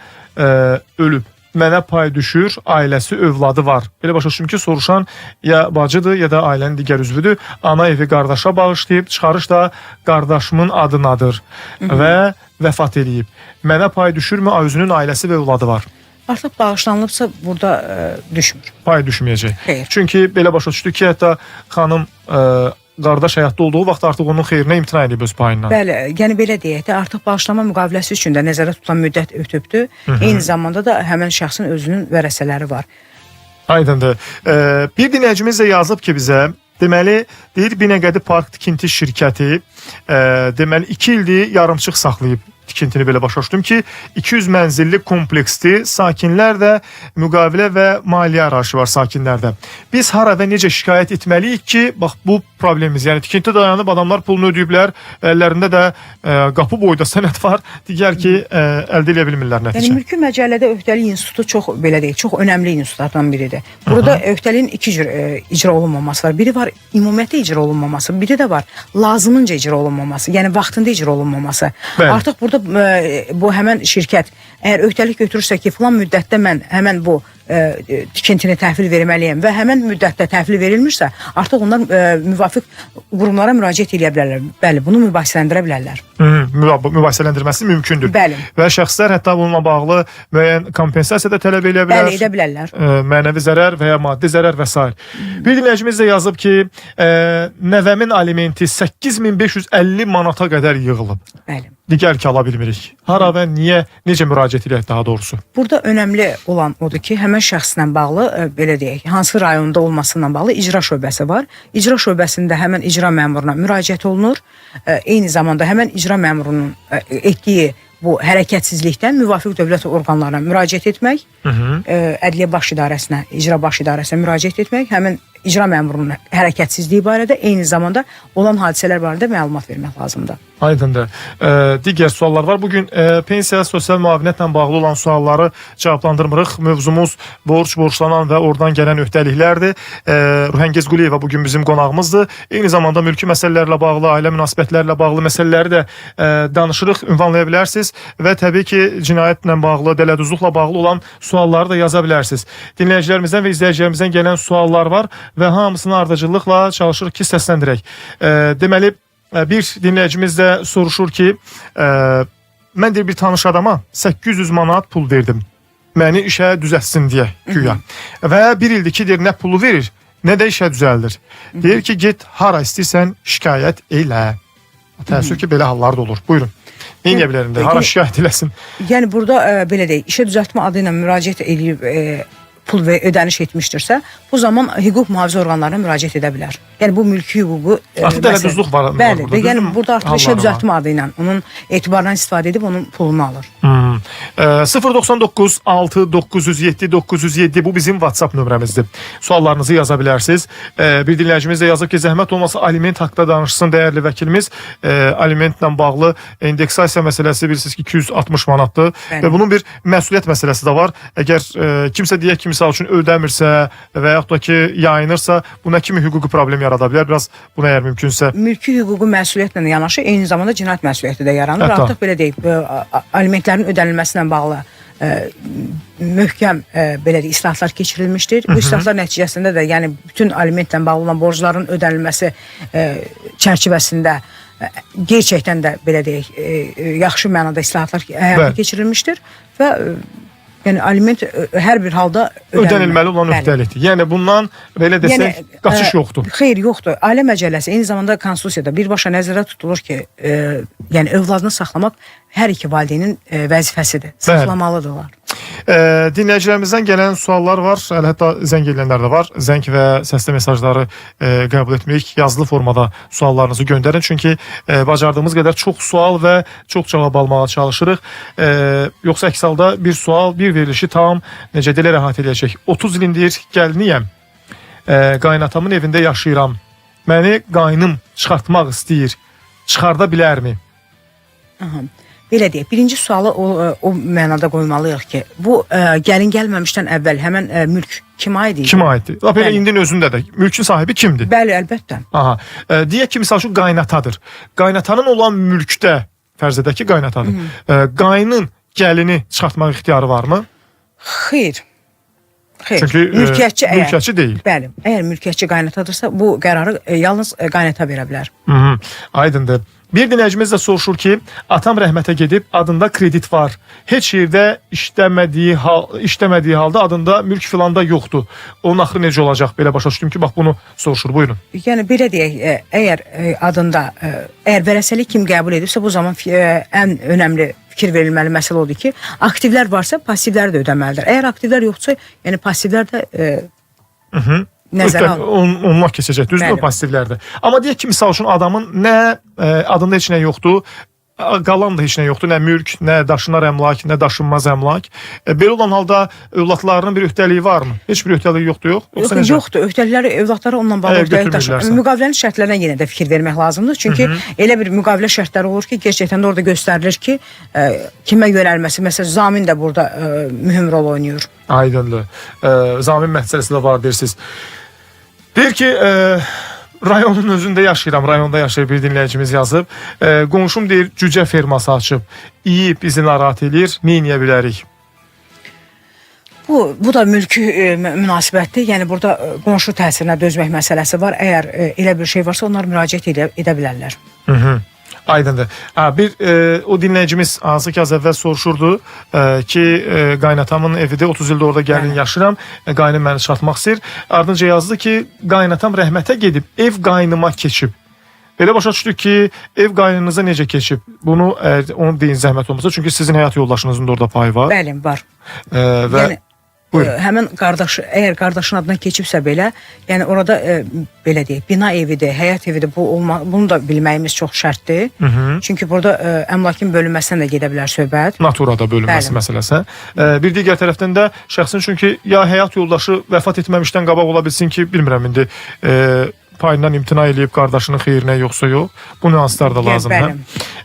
ölüb. Mənə pay düşür, ailəsi, övladı var. Belə başa düşdüm ki, soruşan ya bacıdır, ya da ailənin digər üzvüdür. Ana evi qardaşa bağışlayıb, çıxarış da qardaşımın adınadır və vəfat eləyib. Mənə pay düşürmü, özünün ailəsi və övladı var. Artıq bağışlanılıbsa burada düşmür. Pay düşməyəcək. Xeyr. Çünki belə başa düşdük ki, hətta xanım qardaş həyatda olduğu vaxt artıq onun xeyrinə imtina edib öz payından. Bəli, yəni belə deyək də, artıq bağışlama müqaviləsi üçün də nəzərdə tutulan müddət ötübdür. Eyni zamanda da həmin şəxsin özünün vərəsələri var. Aydındır. Bir dinləyicimiz də yazıb ki bizə, deməli, deyir Binəqədi Park tikinti şirkəti, deməli 2 ildir yarımçıq saxlayıb tikintini, belə başa düşdüm ki, 200 mənzilli kompleksdir. Sakinlər də müqavilə və maliyyə arayışı var sakinlərdə. Biz hara və necə şikayət etməliyik ki, bax bu problemimiz, yəni tikinti dayanıb, adamlar pulunu ödəyiblər, əllərində də qapı boyda sənəd var, digər ki, əldə eləyə bilmirlər nəticə. Yəni mülki məcəllədə öhdəlik institutu çox belə deyək, çox önəmli institutlardan biridir. Burada öhdəliyin iki cür icra olunmaması var. Biri var ümumiyyətlə icra olunmaması, biri də var lazımınca icra olunmaması, yəni vaxtında icra olunmaması. Bəli. Artıq burada bu həmən şirkət əgər öhdəlik götürürsə ki, filan müddətdə mən həmən bu tikintini təhvil verməliyəm və həmən müddətdə təhvil verilmirsə, artıq onlar müvafiq qurumlara müraciət edə bilərlər. Bəli, bunu mübahisələndirə bilərlər. Mübahisələndirməsi mümkündür. Bəli. Və şəxslər hətta bununla bağlı müəyyən kompensasiya da tələb eləyə bilər. Bəli, edə bilərlər. Mənəvi zərər və ya maddi zərər və s. Bir dinləyicimiz də yazıb ki, nəvəmin alimenti 8550 manata qədər yığılıb. Bəli. Digər ki ala bilmirik. Hara və niyə, necə müraciət eləyək daha doğrusu? Burada önəmli olan odur ki, həmin şəxslə bağlı belə deyək, hansı rayonda olmasından bağlı icra şöbəsi var. İcra şöbəsində həmin icra məmuruna müraciət olunur. Eyni zamanda həmin icra məmurunun etdiyi bu hərəkətsizlikdən müvafiq dövlət orqanlarına müraciət etmək, Ədliyyə Baş İdarəsinə, icra baş idarəsinə müraciət etmək, həmin icra məmurunun hərəkətsizliyi barədə, eyni zamanda olan hadisələr barədə məlumat vermək lazımdır. Aydındır. Digər suallar var. Bugün pensiya, sosial müavinətlə bağlı olan sualları cavablandırmırıq. Mövzumuz borc, borclanan və oradan gələn öhdəliklərdir. Ruhəngiz Quliyeva bugün bizim qonağımızdır. Eyni zamanda mülki məsələlərlə bağlı, ailə münasibətlərlə bağlı məsələləri də danışırıq, ünvanlaya bilərsiniz və təbii ki, cinayətlə bağlı, dələduzluqla bağlı olan sualları da yaza bilərsiniz. Dinləyicilərimizdən və izləyicilərimizdən gələn suallar var və hamısını ardıcıllıqla çalışırıq ki, səsləndirək. Deməli, bir dinləyicimiz də soruşur ki, mən deyir bir tanış adama 800 manat pul verdim. Məni işə düzəltsin deyə güya. Və bir ildir ki, deyir nə pulu verir, nə də işə düzəldir. Deyir ki, get hara istəyirsən şikayət elə. Təəssüf ki, belə hallar da olur. Buyurun. Nə edə bilərəm də? Hara şikayət eləsin? Yəni burada belə deyək, işə düzəltmə adı ilə müraciət eləyib pul və ödəniş etmişdirsə, bu zaman hüquq mühafizə orqanlarına müraciət edə bilər. Yəni bu mülki hüququ Artıq dələduzluq var Bəli, burada, və yəni düzdürmü? burada artıq işə Halları var. düzəltmə adı ilə onun etibardan istifadə edib onun pulunu alır. 099 6 907 907 bu bizim WhatsApp nömrəmizdir. Suallarınızı yaza bilərsiniz. Bir dinləyicimiz də yazıb ki, zəhmət olmasa aliment haqqında danışsın dəyərli vəkilimiz. Alimentlə bağlı indeksasiya məsələsi bilirsiniz ki, 260 manatdır Bəli. və bunun bir məsuliyyət məsələsi də var. Əgər kimsə deyək ki, misal üçün ödəmirsə və yaxud da ki, yayınırsa, bu nə kimi hüquqi problem yarada bilər? Biraz buna əgər mümkünsə Mülki hüquqi məsuliyyətlə yanaşı eyni zamanda cinayət məsuliyyəti də yaranır. Hətta. Artıq belə deyək, alimentlərin ödənilməsi ilə bağlı möhkəm belə deyək, islahatlar keçirilmişdir. Bu islahatlar nəticəsində də yəni bütün alimentlə bağlı olan borcların ödənilməsi çərçivəsində gerçəkdən də belə deyək, yaxşı mənada islahatlar həyata keçirilmişdir və yəni aliment hər bir halda ödənilməli olan öhdəlikdir. Yəni bundan belə desək, Yəni, qaçış yoxdur. Xeyr, yoxdur. Ailə məcəlləsi eyni zamanda konstitusiyada birbaşa nəzərdə tutulur ki, yəni övladını saxlamaq hər iki valideynin vəzifəsidir. Saxlamalıdırlar. Dinləyicilərimizdən gələn suallar var. Hələ hətta zəng edənlər də var. Zəng və səsli mesajları qəbul etmirik. Yazılı formada suallarınızı göndərin. Çünki bacardığımız qədər çox sual və çox cavab almağa çalışırıq. Yoxsa əks halda bir sual, bir verilişi tam necə deyilir əhatə eləyəcək. 30 ilindir gəliniyəm. Qaynatamın evində yaşayıram. Məni qaynım çıxartmaq istəyir. Çıxarda bilərmi? Aha. Belə deyək, birinci sualı o mənada qoymalıyıq ki, bu gəlin gəlməmişdən əvvəl həmən mülk kimə aid idi? Kimə aiddir? Lap elə Bəli. indinin özündə də mülkün sahibi kimdir? Bəli, əlbəttə. Aha. Deyək ki, misal üçün qaynatadır. Qaynatanın olan mülkdə, fərz edək ki, qaynatadır. Qaynın gəlini çıxartmaq ixtiyarı varmı? Xeyr. Xeyr. Çünki mülkiyyətçi əgər mülkiyyətçi deyil. Bəli, əgər mülkiyyətçi qaynatadırsa, bu qərarı yalnız qaynata verə bilər. Aydındır. Bir dinləyicimiz də soruşur ki, atam rəhmətə gedib, adında kredit var. Heç yerdə işləmədiyi halda adında mülk filan da yoxdur. Onun axırı necə olacaq? Belə başa düşdüm ki, bax bunu soruşur. Buyurun. Yəni belə deyək, əgər adında əgər vərəsəlik kim qəbul edibsə, bu zaman ən önəmli fikir verilməli məsələ odur ki, aktivlər varsa passivləri də ödəməlidir. Əgər aktivlər yoxdursa, yəni passivlər də nəzərə alınır. Onunla keçəcək, düzdür passivlərdə. Amma deyək ki, misal üçün adamın nə adında heç nə yoxdur, qalan da heç nə yoxdur, nə mülk, nə daşınar əmlak, nə daşınmaz əmlak. Belə olan halda övladlarının bir öhdəliyi varmı? Heç bir öhdəliyi yoxdur, yox? Yoxsa necə? Yoxdur. Öhdəlikləri övladları onunla bağlı öhdəlik daşımır. Müqavilənin şərtlərinə yenə də fikir vermək lazımdır. Çünki elə bir müqavilə şərtləri olur ki, gerçəkdən də orada göstərilir ki, kimə yönəlməsi, məsələn, zamin də burada mühüm rol oynayır. Aydındır. Zamin məsələsi də var deyirsiniz. Deyir ki, rayonun özündə yaşayıram, rayonda yaşayır bir dinləyicimiz yazıb. Qonşum deyir, cücə ferması açıb. İyi bizi narahat eləyir, nə eləyə bilərik? Bu da mülki münasibətdir. Yəni burada qonşu təsirinə dözmək məsələsi var. Əgər elə bir şey varsa, onlar müraciət edə bilərlər. Aydındır. Ha, bir o dinləyicimiz hansı ki az əvvəl soruşurdu ki, qaynatamın evidir, 30 ildir orada gəlin yaşayıram, qaynım məni çatmaq istəyir. Ardınca yazdı ki, qaynatam rəhmətə gedib, ev qaynıma keçib. Belə başa düşdük ki, ev qaynınıza necə keçib? Bunu əgər onu deyin zəhmət olmasa, çünki sizin həyat yoldaşınızın da orada payı var. Bəli, var. Və Yəni buyurun. Həmin qardaşı, əgər qardaşın adına keçibsə belə, yəni orada belə deyək, bina evidir, həyət evidir, bu olma, bunu da bilməyimiz çox şərtdir. Hı -hı. Çünki burada əmlakın bölünməsindən də gedə bilər söhbət. Naturada bölünməsi Bəli. məsələsi. Bir digər tərəfdən də şəxsin çünki ya həyat yoldaşı vəfat etməmişdən qabaq ola bilsin ki, bilmirəm indi payından imtina eləyib qardaşının xeyrinə yoxsa yox. Bu nüanslar da lazımdır.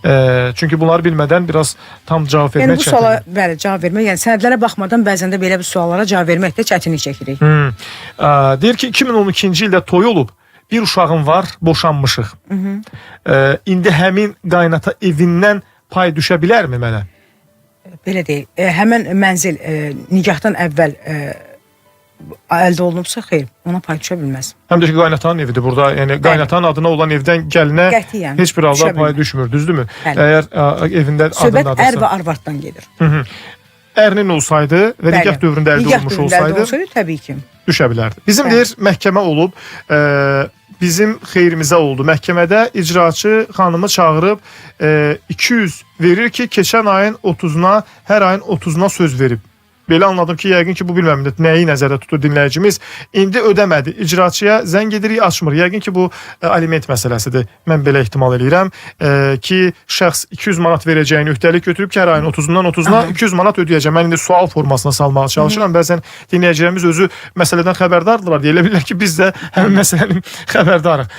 Bəli. Çünki bunları bilmədən biraz tam cavab vermək Yəni bu çətindir. suala bəli cavab vermək, yəni sənədlərə baxmadan bəzən də belə bir suallara cavab verməkdə çətinlik çəkirik. Deyir ki, 2012-ci ildə toy olub, bir uşağım var, boşanmışıq. İndi həmin qaynata evindən pay düşə bilərmi mənə? Belə deyək, həmin mənzil nikahdan əvvəl əldə olunubsa, xeyr, ona pay düşə bilməz. Həm də ki qaynatanın evidir burada. Yəni qaynatanın adına olan evdən gəlinə Qətiyyən heç bir halda düşə pay bilməz. düşmür, düzdürmü? Bəli. Əgər evində Söhbət ər adındadırsa. və arvaddan gedir. Ərinin olsaydı və nikah dövründə əldə Nikah olunmuş dövründə əldə olsaydı olsaydı təbii ki. düşə bilərdi. Bizim Bəli. deyir məhkəmə olub, bizim xeyrimizə oldu. Məhkəmədə icraçı xanımı çağırıb 200 verir ki, keçən ayın 30-una, hər ayın 30-una söz verib. Belə anladım ki, yəqin ki, bu bilməm nəyi nəzərdə tutur dinləyicimiz. İndi ödəmədi. İcraçıya zəng edirik, açmır. Yəqin ki, bu aliment məsələsidir. Mən belə ehtimal eləyirəm ki, şəxs 200 manat verəcəyini öhdəlik götürüb ki, hər ayın 30-undan 30-una 200 manat ödəyəcəm. Mən indi sual formasına salmağa çalışıram. Bəzən dinləyicilərimiz özü məsələdən xəbərdardırlar. Deyə bilirlər ki, biz də həmin məsələnin xəbərdarıq.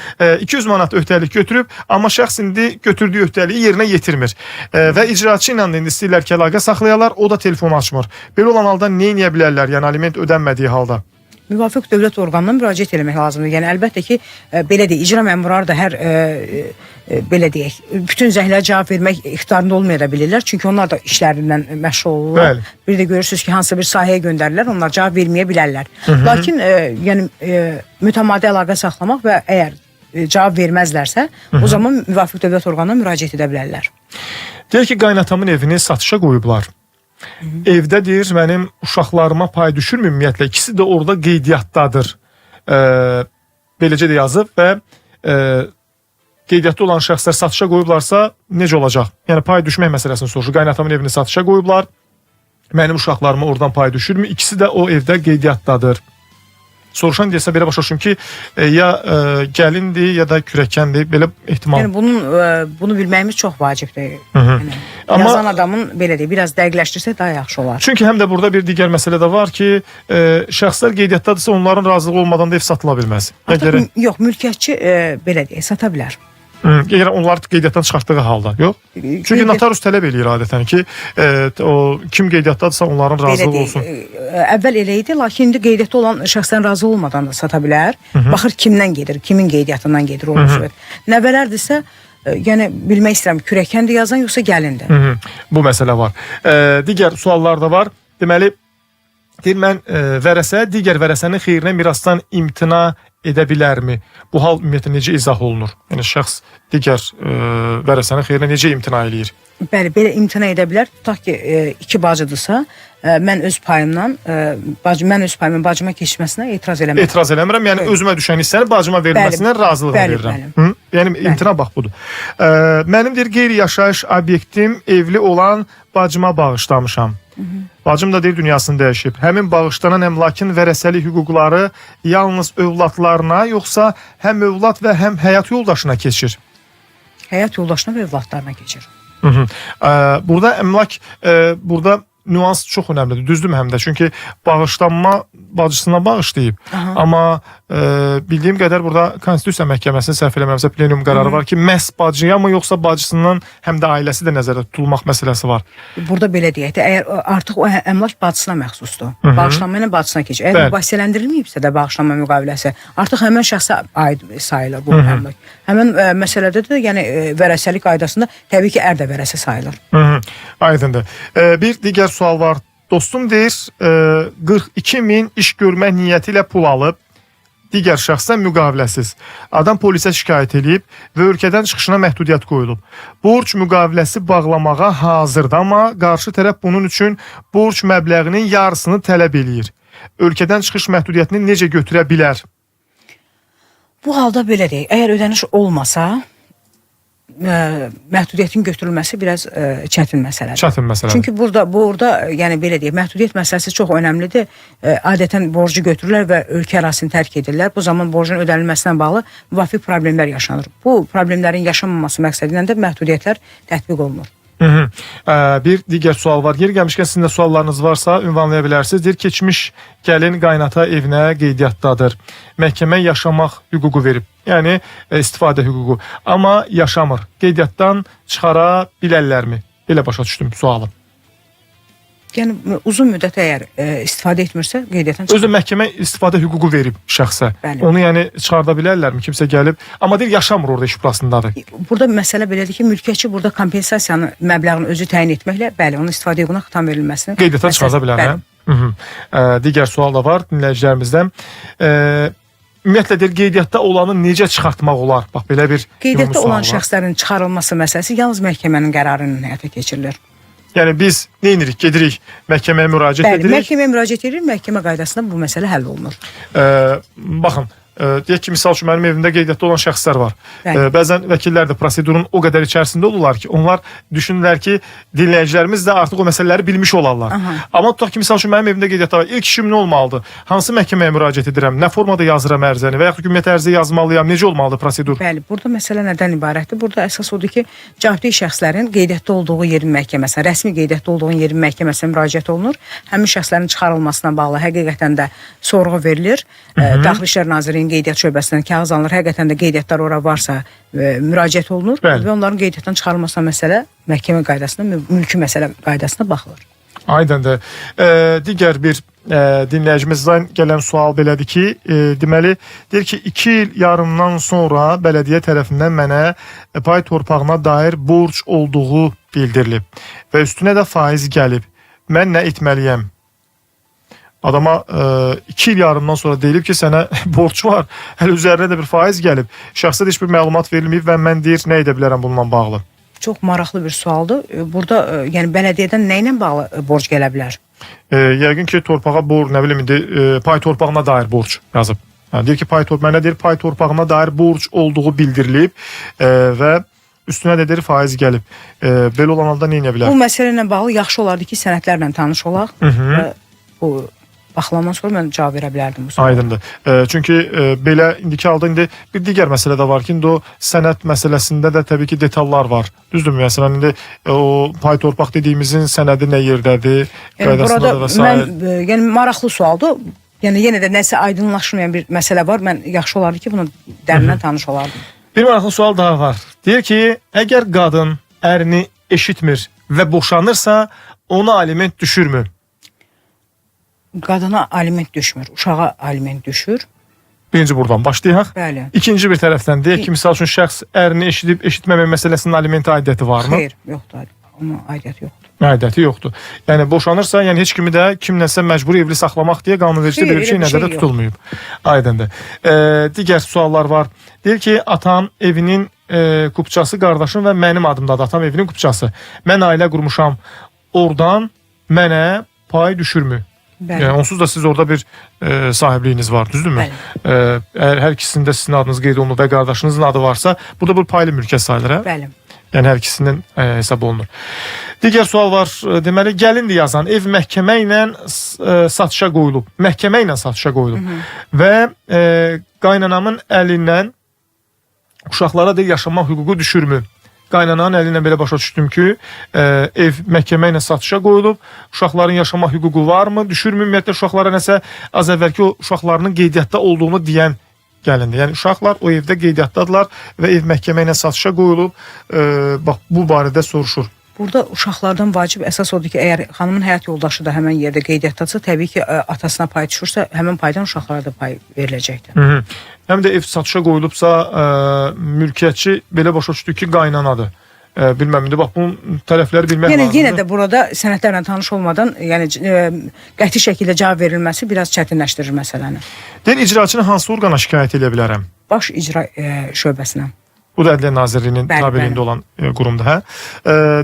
200 manat öhdəlik götürüb, amma şəxs indi götürdüyü öhdəliyi yerinə yetirmir. Və icraçı ilə də indi istəyirlər ki, əlaqə saxlayalar, o da telefonu açmır. Belə olan halda nə edə bilərlər? Yəni aliment ödənmədiyi halda. Müvafiq dövlət orqanına müraciət eləmək lazımdır. Yəni əlbəttə ki, belə deyək, icra məmurları da hər belə deyək, bütün zənglərə cavab vermək ixtiyarında olmaya da bilirlər. Çünki onlar da işlərindən məşğul olurlar. Bəli. Bir də görürsüz ki, hansısa bir sahəyə göndərirlər, onlar cavab verməyə bilərlər. Lakin yəni mütəmadi əlaqə saxlamaq və əgər cavab verməzlərsə, o zaman müvafiq dövlət orqanına müraciət edə bilərlər. Deyir ki, qaynatamın evini satışa qoyublar. Evdə deyir, mənim uşaqlarıma pay düşürmü ümumiyyətlə? İkisi də orada qeydiyyatdadır. Beləcə də yazıb və qeydiyyatda olan şəxslər satışa qoyublarsa necə olacaq? Yəni pay düşmək məsələsini soruşur. Qaynatamın evini satışa qoyublar. Mənim uşaqlarıma oradan pay düşürmü? İkisi də o evdə qeydiyyatdadır. Soruşan desə belə başa düşürüm ki, ya gəlindir, ya da kürəkəndir. Belə ehtimal. Yəni bunun bunu bilməyimiz çox vacibdir. Yəni, Amma- yazan adamın belə deyək, biraz dəqiqləşdirsək daha yaxşı olar. Çünki həm də burada bir digər məsələ də var ki, şəxslər qeydiyyatdadırsa onların razılığı olmadan da ev satıla bilməz. Artıq Əgər yox, mülkiyyətçi belə deyək, sata bilər. Əgər onlar qeydiyyatdan çıxartdığı halda, yox? Çünki notarius tələb eləyir adətən ki, o kim qeydiyyatdadırsa onların razılığı olsun. Əvvəl elə idi, lakin indi qeydiyyatda olan şəxslərin razı olmadan da sata bilər. Baxır kimdən gedir, kimin qeydiyyatından gedir o söhbət. Nəvələrdirsə, yəni bilmək istəyirəm, kürəkəndir yazan yoxsa gəlindir? Bu məsələ var. Digər suallar da var. Deməli, deyir mən vərəsə digər vərəsənin xeyrinə mirasdan imtina edə bilərmi? Bu hal ümumiyyətlə necə izah olunur? Yəni şəxs digər vərəsənin xeyrinə necə imtina eləyir? Bəli, belə imtina edə bilər. Tutaq ki, iki bacıdırsa, mən öz payımdan, mən öz payımın bacıma keçməsinə etiraz eləmirəm. Etiraz eləmirəm. Yəni özümə düşən hissəni bacıma verilməsinə razılığımı Bəli, verirəm. bəli. Hı? Yəni imtina bax budur. Mənim deyir qeyri-yaşayış obyektim evli olan bacıma bağışlamışam. Bacım da deyir dünyasını dəyişib. Həmin bağışlanan əmlakın vərəsəlik hüquqları yalnız övladlarına, yoxsa həm övlad və həm həyat yoldaşına keçir? Həyat yoldaşına və övladlarına keçir. Burada əmlak, burada nüans çox önəmlidir. Düzdürmü həm də? Çünki bağışlanma bacısına bağışlayıb. Aha. Amma bildiyim qədər burada Konstitusiya Məhkəməsinin səhv eləmirəmsə plenum qərarı var ki, məhz bacıya mı yoxsa bacısından həm də ailəsi də nəzərdə tutulmaq məsələsi var. Burada belə deyək də, əgər artıq o əmlak bacısına məxsusdur. Bağışlanma ilə bacısına keçir. Əgər mübahisələndirilməyibsə də bağışlanma müqaviləsi artıq həmin şəxsə aid sayılır bu əmlak. Həmin məsələdə də, yəni vərəsəlik qaydasında təbii ki, ər də vərəsə sayılır. Aydındır. Bir digər sual var. Dostum deyir, 42 min iş görmək niyyəti ilə pul alıb. Digər şəxsdən müqaviləsiz. Adam polisə şikayət eləyib və ölkədən çıxışına məhdudiyyət qoyulub. Borc müqaviləsi bağlamağa hazırdır, amma qarşı tərəf bunun üçün borc məbləğinin yarısını tələb eləyir. Ölkədən çıxış məhdudiyyətini necə götürə bilər? Bu halda belə deyək, əgər ödəniş olmasa, məhdudiyyətin götürülməsi biraz çətin məsələdir. Çətin məsələdir. Çünki burada yəni belə deyək, məhdudiyyət məsələsi çox önəmlidir. Adətən borcu götürürlər və ölkə ərazisini tərk edirlər. Bu zaman borcun ödənilməsinə bağlı müvafiq problemlər yaşanır. Bu problemlərin yaşanmaması məqsədi ilə də məhdudiyyətlər tətbiq olunur. Hı -hı. Bir digər sual var. Yeri gəlmişkən sizin də suallarınız varsa ünvanlaya bilərsiniz. Deyir, keçmiş gəlin qaynata evinə qeydiyyatdadır. Məhkəmə yaşamaq hüququ verib. Yəni istifadə hüququ. Amma yaşamır. Qeydiyyatdan çıxara bilərlərmi? Belə başa düşdüm sualı. Yəni uzun müddət əgər istifadə etmirsə, qeydiyyatdan çıxar. Özü məhkəmə istifadə hüququ verib şəxsə. Bəli. Onu yəni çıxarda bilərlərmi? Kimsə gəlib, amma deyir yaşamır orada, iş burasındadır. Burada məsələ belədir ki, mülkiyyətçi burada kompensasiyanı məbləğini özü təyin etməklə, bəli, onun istifadə hüququna xitam verilməsini Qeydiyyatdan çıxarda bilər, hə? Hı -hı. Digər sual da var dinləyicilərimizdən. Ümumiyyətlə deyir, qeydiyyatda olanı necə çıxartmaq olar? Bax belə bir Qeydiyyatda olan şəxslərin çıxarılması məsələsi yalnız məhkəmənin qərarı ilə həyata keçirilir. Yəni biz nə edirik? Gedirik məhkəməyə müraciət Bəli, edirik. məhkəməyə müraciət edirik, məhkəmə qaydasında bu məsələ həll olunur. Baxın, deyək ki, misal üçün mənim evimdə qeydiyyatda olan şəxslər var. Bəzən vəkillər də prosedurun o qədər içərisində olurlar ki, onlar düşünürlər ki, dinləyicilərimiz də artıq o məsələləri bilmiş olarlar. Aha. Amma tutaq ki, misal üçün mənim evimdə qeydiyyatda var. İlk işim nə olmalıdır? Hansı məhkəməyə müraciət edirəm? Nə formada yazıram ərizəni və yaxud ki, ümumiyyətlə ərizə yazmalıyam? Necə olmalıdır prosedur? Bəli, burada məsələ nədən ibarətdir? Burada əsas odur ki, cavabdeh şəxslərin qeydiyyatda olduğu yerin məhkəməsinə, rəsmi qeydiyyatda olduğu yerin məhkəməsinə müraciət olunur. Həmin şəxslərin çıxarılmasına bağlı həqiqətən də sorğu verilir. Daxili İşlər Nazirliyinin qeydiyyat şöbəsindən kağız alınır. Həqiqətən də qeydiyyatlar ora varsa müraciət olunur. Bəli. Və onların qeydiyyatdan çıxarılmasına məsələ məhkəmə qaydasında, mülki məsələ qaydasında baxılır. Aydındır. Digər bir dinləyicimizdən gələn sual belədir ki, deməli deyir ki, 2 il yarımdan sonra bələdiyyə tərəfindən mənə pay torpağına dair borc olduğu bildirilib və üstünə də faiz gəlib. Mən nə etməliyəm? Adama 2 il yarımdan sonra deyilib ki, sənə borc var. Hələ üzərinə də bir faiz gəlib. Şəxsə də heç bir məlumat verilməyib və mən deyir, nə edə bilərəm bununla bağlı? Çox maraqlı bir sualdır. Burada yəni bələdiyyədən nə ilə bağlı borc gələ bilər? Yəqin ki, torpağa borc, nə bilim indi pay torpağına dair borc yazıb. Yəni, deyir ki, mənə deyir pay torpağına dair borc olduğu bildirilib və üstünə də deyir faiz gəlib. Belə olan halda nə edə bilər? Bu məsələ ilə bağlı yaxşı olardı ki, sənədlərlə tanış olaq. Və bu baxılandan sonra mən cavab verə bilərdim bu suala. Aydındır. Çünki belə indiki halda indi bir digər məsələ də var ki, indi o sənəd məsələsində də təbii ki, detallar var. Düzdürmü? Məsələn, indi o pay torpaq dediyimizin sənədi nə yerdədir, Yəni qaydasında burada da və sair. mən yəni maraqlı sualdır. Yəni yenə də nəsə aydınlaşmayan bir məsələ var. Mən yaxşı olardı ki, bunu dərindən tanış olardım. Bir maraqlı sual daha var. Deyir ki, əgər qadın ərini eşitmir və boşanırsa, ona aliment düşürmü? Qadına aliment düşmür, uşağa aliment düşür. Birinci buradan başlayaq. Bəli. İkinci bir tərəfdən deyək ki, misal üçün şəxs ərini eşidib eşitməmə məsələsinin alimentə aidiyyəti varmı? Xeyr, yoxdur. Onun aidiyyəti yoxdur. Aidiyyəti yoxdur. Yəni boşanırsa, yəni heç kimi də kimləsə məcburi evli saxlamaq deyə qanunvericilikdə Xeyr, belə bir şey elə bir nəzərdə şey yox. tutulmayıb. Aydındır. Digər suallar var. Deyir ki, atam evinin kupçası qardaşım və mənim adımdadır. Atam evinin kupçası. Mən ailə qurmuşam. Oradan mənə pay düşürmü? Bəli. Yəni onsuz da siz orada bir sahibliyiniz var, düzdürmü? Bəli. Əgər hər ikisində sizin adınız qeyd olunur və qardaşınızın adı varsa, burada bu paylı mülkiyyət sayılır, hə? Bəli. Yəni hər ikisinin hesab olunur. Digər sual var. Deməli gəlindir yazan ev məhkəmə ilə satışa qoyulub. Məhkəmə ilə satışa qoyulub. Və qaynanamın əlindən uşaqlara da yaşamaq hüququ düşürmü? Qaynananın əli ilə belə başa düşdüm ki, ev məhkəmə ilə satışa qoyulub. Uşaqların yaşamaq hüququ varmı? Düşürmü? Ümumiyyətlə uşaqlara nəsə az əvvəlki o uşaqlarının qeydiyyatda olduğunu deyən gəlindir. Yəni uşaqlar o evdə qeydiyyatdadılar və ev məhkəmə ilə satışa qoyulub. Bax bu barədə soruşur. Burada uşaqlardan vacib əsas odur ki, əgər xanımın həyat yoldaşı da həmin yerdə qeydiyyatdadırsa, təbii ki, atasına pay düşürsə, həmin paydan uşaqlara da pay veriləcəkdir. Hı -hı. Həm də ev satışa qoyulubsa, mülkiyyətçi belə başa düşdü ki, qaynanadır. Bilməm indi bax bunun tərəfləri bilmək Yəni lazımdır. yenə də burada sənədlərlə tanış olmadan, yəni qəti şəkildə cavab verilməsi biraz çətinləşdirir məsələni. Deyir icraçını hansı orqana şikayət edə bilərəm? Baş icra şöbəsinə. Bu da Ədliyyə Nazirliyinin tabeliyində olan qurumdur, hə?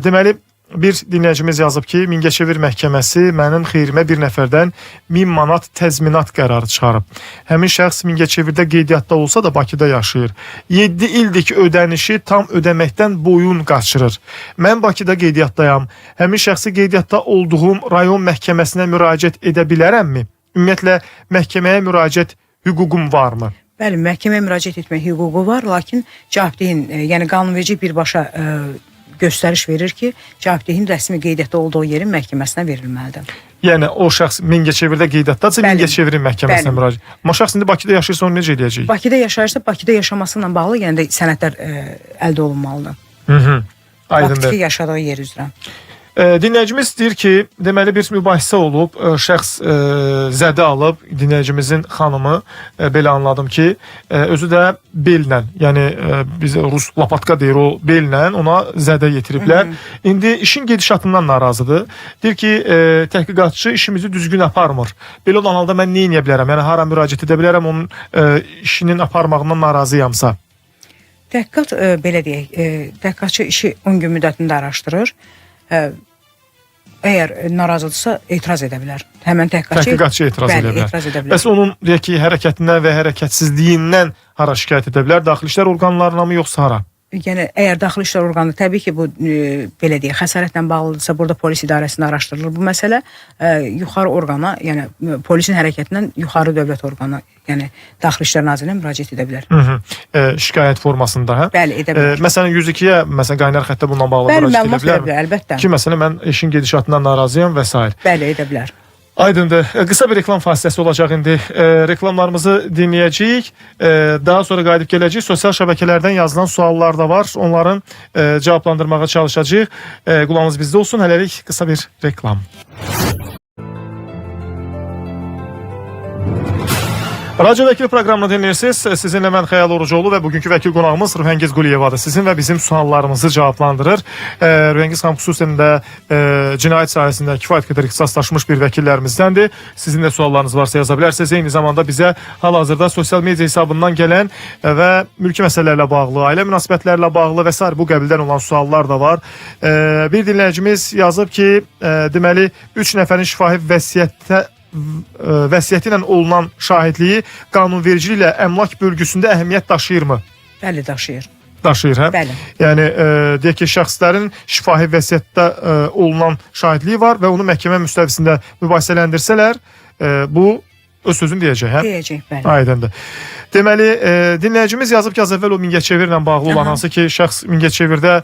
Deməli bir dinləyicimiz yazıb ki, Mingəçevir məhkəməsi mənim xeyrimə bir nəfərdən 1000 manat təzminat qərarı çıxarıb. Həmin şəxs Mingəçevirdə qeydiyyatda olsa da Bakıda yaşayır. 7 ildir ki, ödənişi tam ödəməkdən boyun qaçırır. Mən Bakıda qeydiyyatdayam. Həmin şəxsi qeydiyyatda olduğum rayon məhkəməsinə müraciət edə bilərəmmi? Ümumiyyətlə məhkəməyə müraciət hüququm varmı? Bəli, məhkəməyə müraciət etmək hüququ var, lakin cavabdehin, yəni qanunverici birbaşa göstəriş verir ki, cavabdehin rəsmi qeydiyyatda olduğu yerin məhkəməsinə verilməlidir. Yəni o şəxs Mingəçevirdə qeydiyyatdadırsa, Mingəçevirin məhkəməsinə müraciət. Amma şəxs indi Bakıda yaşayırsa onu necə eləyəcək? Bakıda yaşayırsa, Bakıda yaşaması ilə bağlı yəni də sənədlər əldə olunmalıdır. Aydındır. Faktiki yaşadığı yer üzrə. Dinləyicimiz deyir ki, deməli bir mübahisə olub, şəxs zədə alıb, dinləyicimizin xanımı, belə anladım ki, özü də bellə, yəni bizə rus lapatka deyir, o bellə ona zədə yetiriblər. İndi işin gedişatından narazıdır. Deyir ki, təhqiqatçı işimizi düzgün aparmır. Belə olan halda mən nə edə bilərəm? Yəni hara müraciət edə bilərəm onun işinin aparmağından narazıyamsa? Təhqiqat belə deyək, təhqiqatçı işi 10 gün müddətində araşdırır. Əgər narazıdırsa etiraz edə bilər. Həmən təhqiqatçı etiraz edə bilər. Etiraz edə bilər. Bəs onun deyək ki, hərəkətindən və hərəkətsizliyindən hara şikayət edə bilər? Daxili İşlər orqanlarına mı yoxsa hara? Yəni əgər daxili işlər orqanı təbii ki, bu belə deyək, xəsarətlə bağlıdırsa, burada polis idarəsində araşdırılır bu məsələ. Yuxarı orqana, yəni polisin hərəkətindən yuxarı dövlət orqanı, yəni Daxili İşlər Nazirliyinə müraciət edə bilər. Şikayət formasında, hə? Bəli, edə bilər. Məsələn 102-yə, məsələn qaynar xəttə bununla bağlı müraciət edə bilər. Bəli, əlbəttə. Ki məsələn mən işin gedişatından narazıyam və s. Bəli, edə bilər. Aydındır. Qısa bir reklam fasiləsi olacaq indi. Reklamlarımızı dinləyəcəyik. Daha sonra qayıdıb gələcəyik. Sosial şəbəkələrdən yazılan suallar da var. Onların cavablandırmağa çalışacağıq. Qulağınız bizdə olsun. Hələlik qısa bir reklam. Radyo Vəkil proqramını dinləyirsiniz. Sizinlə mən Xəyal Orucoğlu və bugünkü vəkil qonağımız Rühəngiz Quliyevadır. Sizin və bizim suallarımızı cavablandırır. Rühəngiz xanım xüsusən də cinayət sahəsində kifayət qədər ixtisaslaşmış bir vəkillərimizdəndir. Sizin də suallarınız varsa yaza bilərsiniz. Eyni zamanda bizə hal-hazırda sosial media hesabından gələn və mülki məsələlərlə bağlı, ailə münasibətlərlə bağlı və sair bu qəbildən olan suallar da var. Bir dinləyicimiz yazıb ki, deməli 3 nəfərin şifahi vəsiyyəti ilə olunan şahidliyi qanunvericiliklə əmlak bölgüsündə əhəmiyyət daşıyırmı? Bəli, daşıyır. Daşıyır, hə? Bəli. Yəni deyək ki, şəxslərin şifahi vəsiyyətdə olunan şahidliyi var və onu məhkəmə müstəvisində mübahisələndirsələr, bu öz sözünü deyəcək, hə? Deyəcək, bəli. Aydındır. Deməli, dinləyicimiz yazıb ki, az əvvəl o Mingəçevirlə bağlı olan, hansı ki, şəxs Mingəçevirdə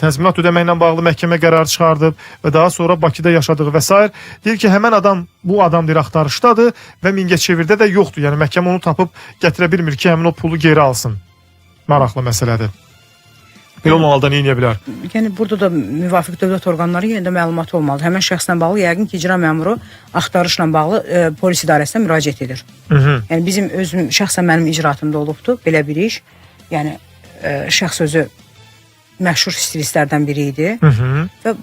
təzminat ödəməklə bağlı məhkəmə qərarı çıxardıb və daha sonra Bakıda yaşadığı və s. Deyir ki, həmən adam, bu adam deyir, axtarışdadır və Mingəçevirdə də yoxdur. Yəni, məhkəmə onu tapıb gətirə bilmir ki, həmin o pulu geri alsın. Maraqlı məsələdir. Belə olan halda nə edə bilər? Yəni burada da müvafiq dövlət orqanları yenə də məlumatı olmalıdır. Həmin şəxslə bağlı yəqin ki, icra məmuru axtarışla bağlı polis idarəsinə müraciət edir. Yəni bizim özüm şəxsən mənim icraatımda olubdu belə bir iş. Yəni şəxs özü məşhur stilistlərdən biri idi və